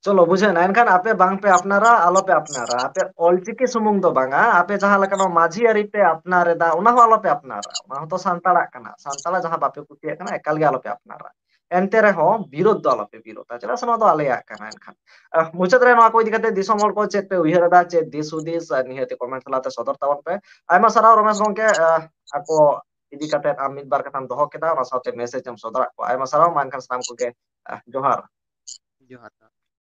ᱪᱚᱞᱚ, ᱵᱩᱡᱷᱟᱹᱣ ᱮᱱᱟ᱾ ᱮᱱᱠᱷᱟᱱ ᱟᱯᱮ ᱵᱟᱝ ᱯᱮ ᱟᱯᱱᱟᱨᱟ, ᱟᱞᱚ ᱯᱮ ᱟᱯᱱᱟᱨᱟ᱾ ᱟᱯᱮ ᱚᱞᱪᱤᱠᱤ ᱥᱩᱢᱩᱝ ᱫᱚ ᱵᱟᱝᱟ, ᱟᱯᱮ ᱡᱟᱦᱟᱸ ᱞᱮᱠᱟ ᱱᱚᱣᱟ ᱢᱟᱹᱡᱷᱤ ᱟᱹᱨᱤ ᱯᱮ ᱟᱯᱱᱟᱨ ᱮᱫᱟ, ᱚᱱᱟ ᱦᱚᱸ ᱟᱞᱚ ᱯᱮ ᱟᱯᱱᱟᱨᱟ᱾ ᱚᱱᱟ ᱦᱚᱸᱛᱚ ᱥᱟᱱᱛᱟᱲᱟᱜ ᱠᱟᱱᱟ᱾ ᱥᱟᱱᱛᱟᱲᱟᱜ ᱡᱟᱦᱟᱸ ᱵᱟᱯᱮ ᱠᱩᱥᱤᱭᱟᱜ ᱠᱟᱱᱟ, ᱮᱠᱟᱞ ᱜᱮ ᱟᱞᱚ ᱯᱮ ᱟᱯᱱᱟᱨᱟ᱾ ᱮᱱᱛᱮ ᱨᱮᱦᱚᱸ ᱵᱤᱨᱳᱫᱷ ᱫᱚ ᱟᱞᱚ ᱯᱮ ᱵᱤᱨᱳᱫᱷᱟ, ᱪᱮᱫᱟᱜ ᱥᱮ ᱱᱚᱣᱟ ᱫᱚ ᱟᱞᱮᱭᱟᱜ ᱠᱟᱱᱟ᱾ ᱮᱱᱠᱷᱟᱱ ᱟᱦ, ᱢᱩᱪᱟᱹᱫ ᱨᱮ ᱱᱚᱣᱟ ᱠᱚ ᱤᱫᱤ ᱠᱟᱛᱮ ᱫᱤᱥᱚᱢ ᱦᱚᱲ ᱠᱚ ᱪᱮᱫ ᱯᱮ ᱩᱭᱦᱟᱹᱨ ᱮᱫᱟ, ᱪᱮᱫ ᱫᱤᱥ ᱦᱩᱫᱤᱥ, ᱟᱨ ᱱᱤᱦᱟᱹᱛ comment ᱛᱟᱞᱟᱛᱮ ᱥᱚᱫᱚᱨ ᱛᱟᱵᱚᱱ ᱯᱮ᱾ ᱟᱭᱢᱟ ᱥᱟᱨᱦᱟᱣ ᱨᱚᱢᱮᱥ ᱜᱚᱢᱠᱮ, ᱟᱦ, ᱟᱠᱚ ᱤᱫᱤ ᱠᱟᱛᱮ ᱟᱢ ᱢᱤᱫ ᱵᱟᱨ ᱠᱟᱛᱷᱟᱢ ᱫᱚᱦᱚ ᱠᱮᱫᱟ, ᱚᱱᱟ ᱥᱟᱶᱛᱮ ᱢᱮᱥᱮᱡᱽ ᱮᱢ ᱥᱚᱫᱚᱨᱟᱜ ᱠᱚᱣᱟ᱾ ᱟᱭᱢᱟ ᱥᱟᱨᱦᱟᱣ᱾ ᱢᱟ ᱮᱱᱠᱷᱟᱱ ᱥᱟᱱᱟᱢ ᱠᱚᱜᱮ, ᱟᱦ, ᱡᱚᱦᱟᱨ᱾ ᱡᱚᱦᱟᱨ᱾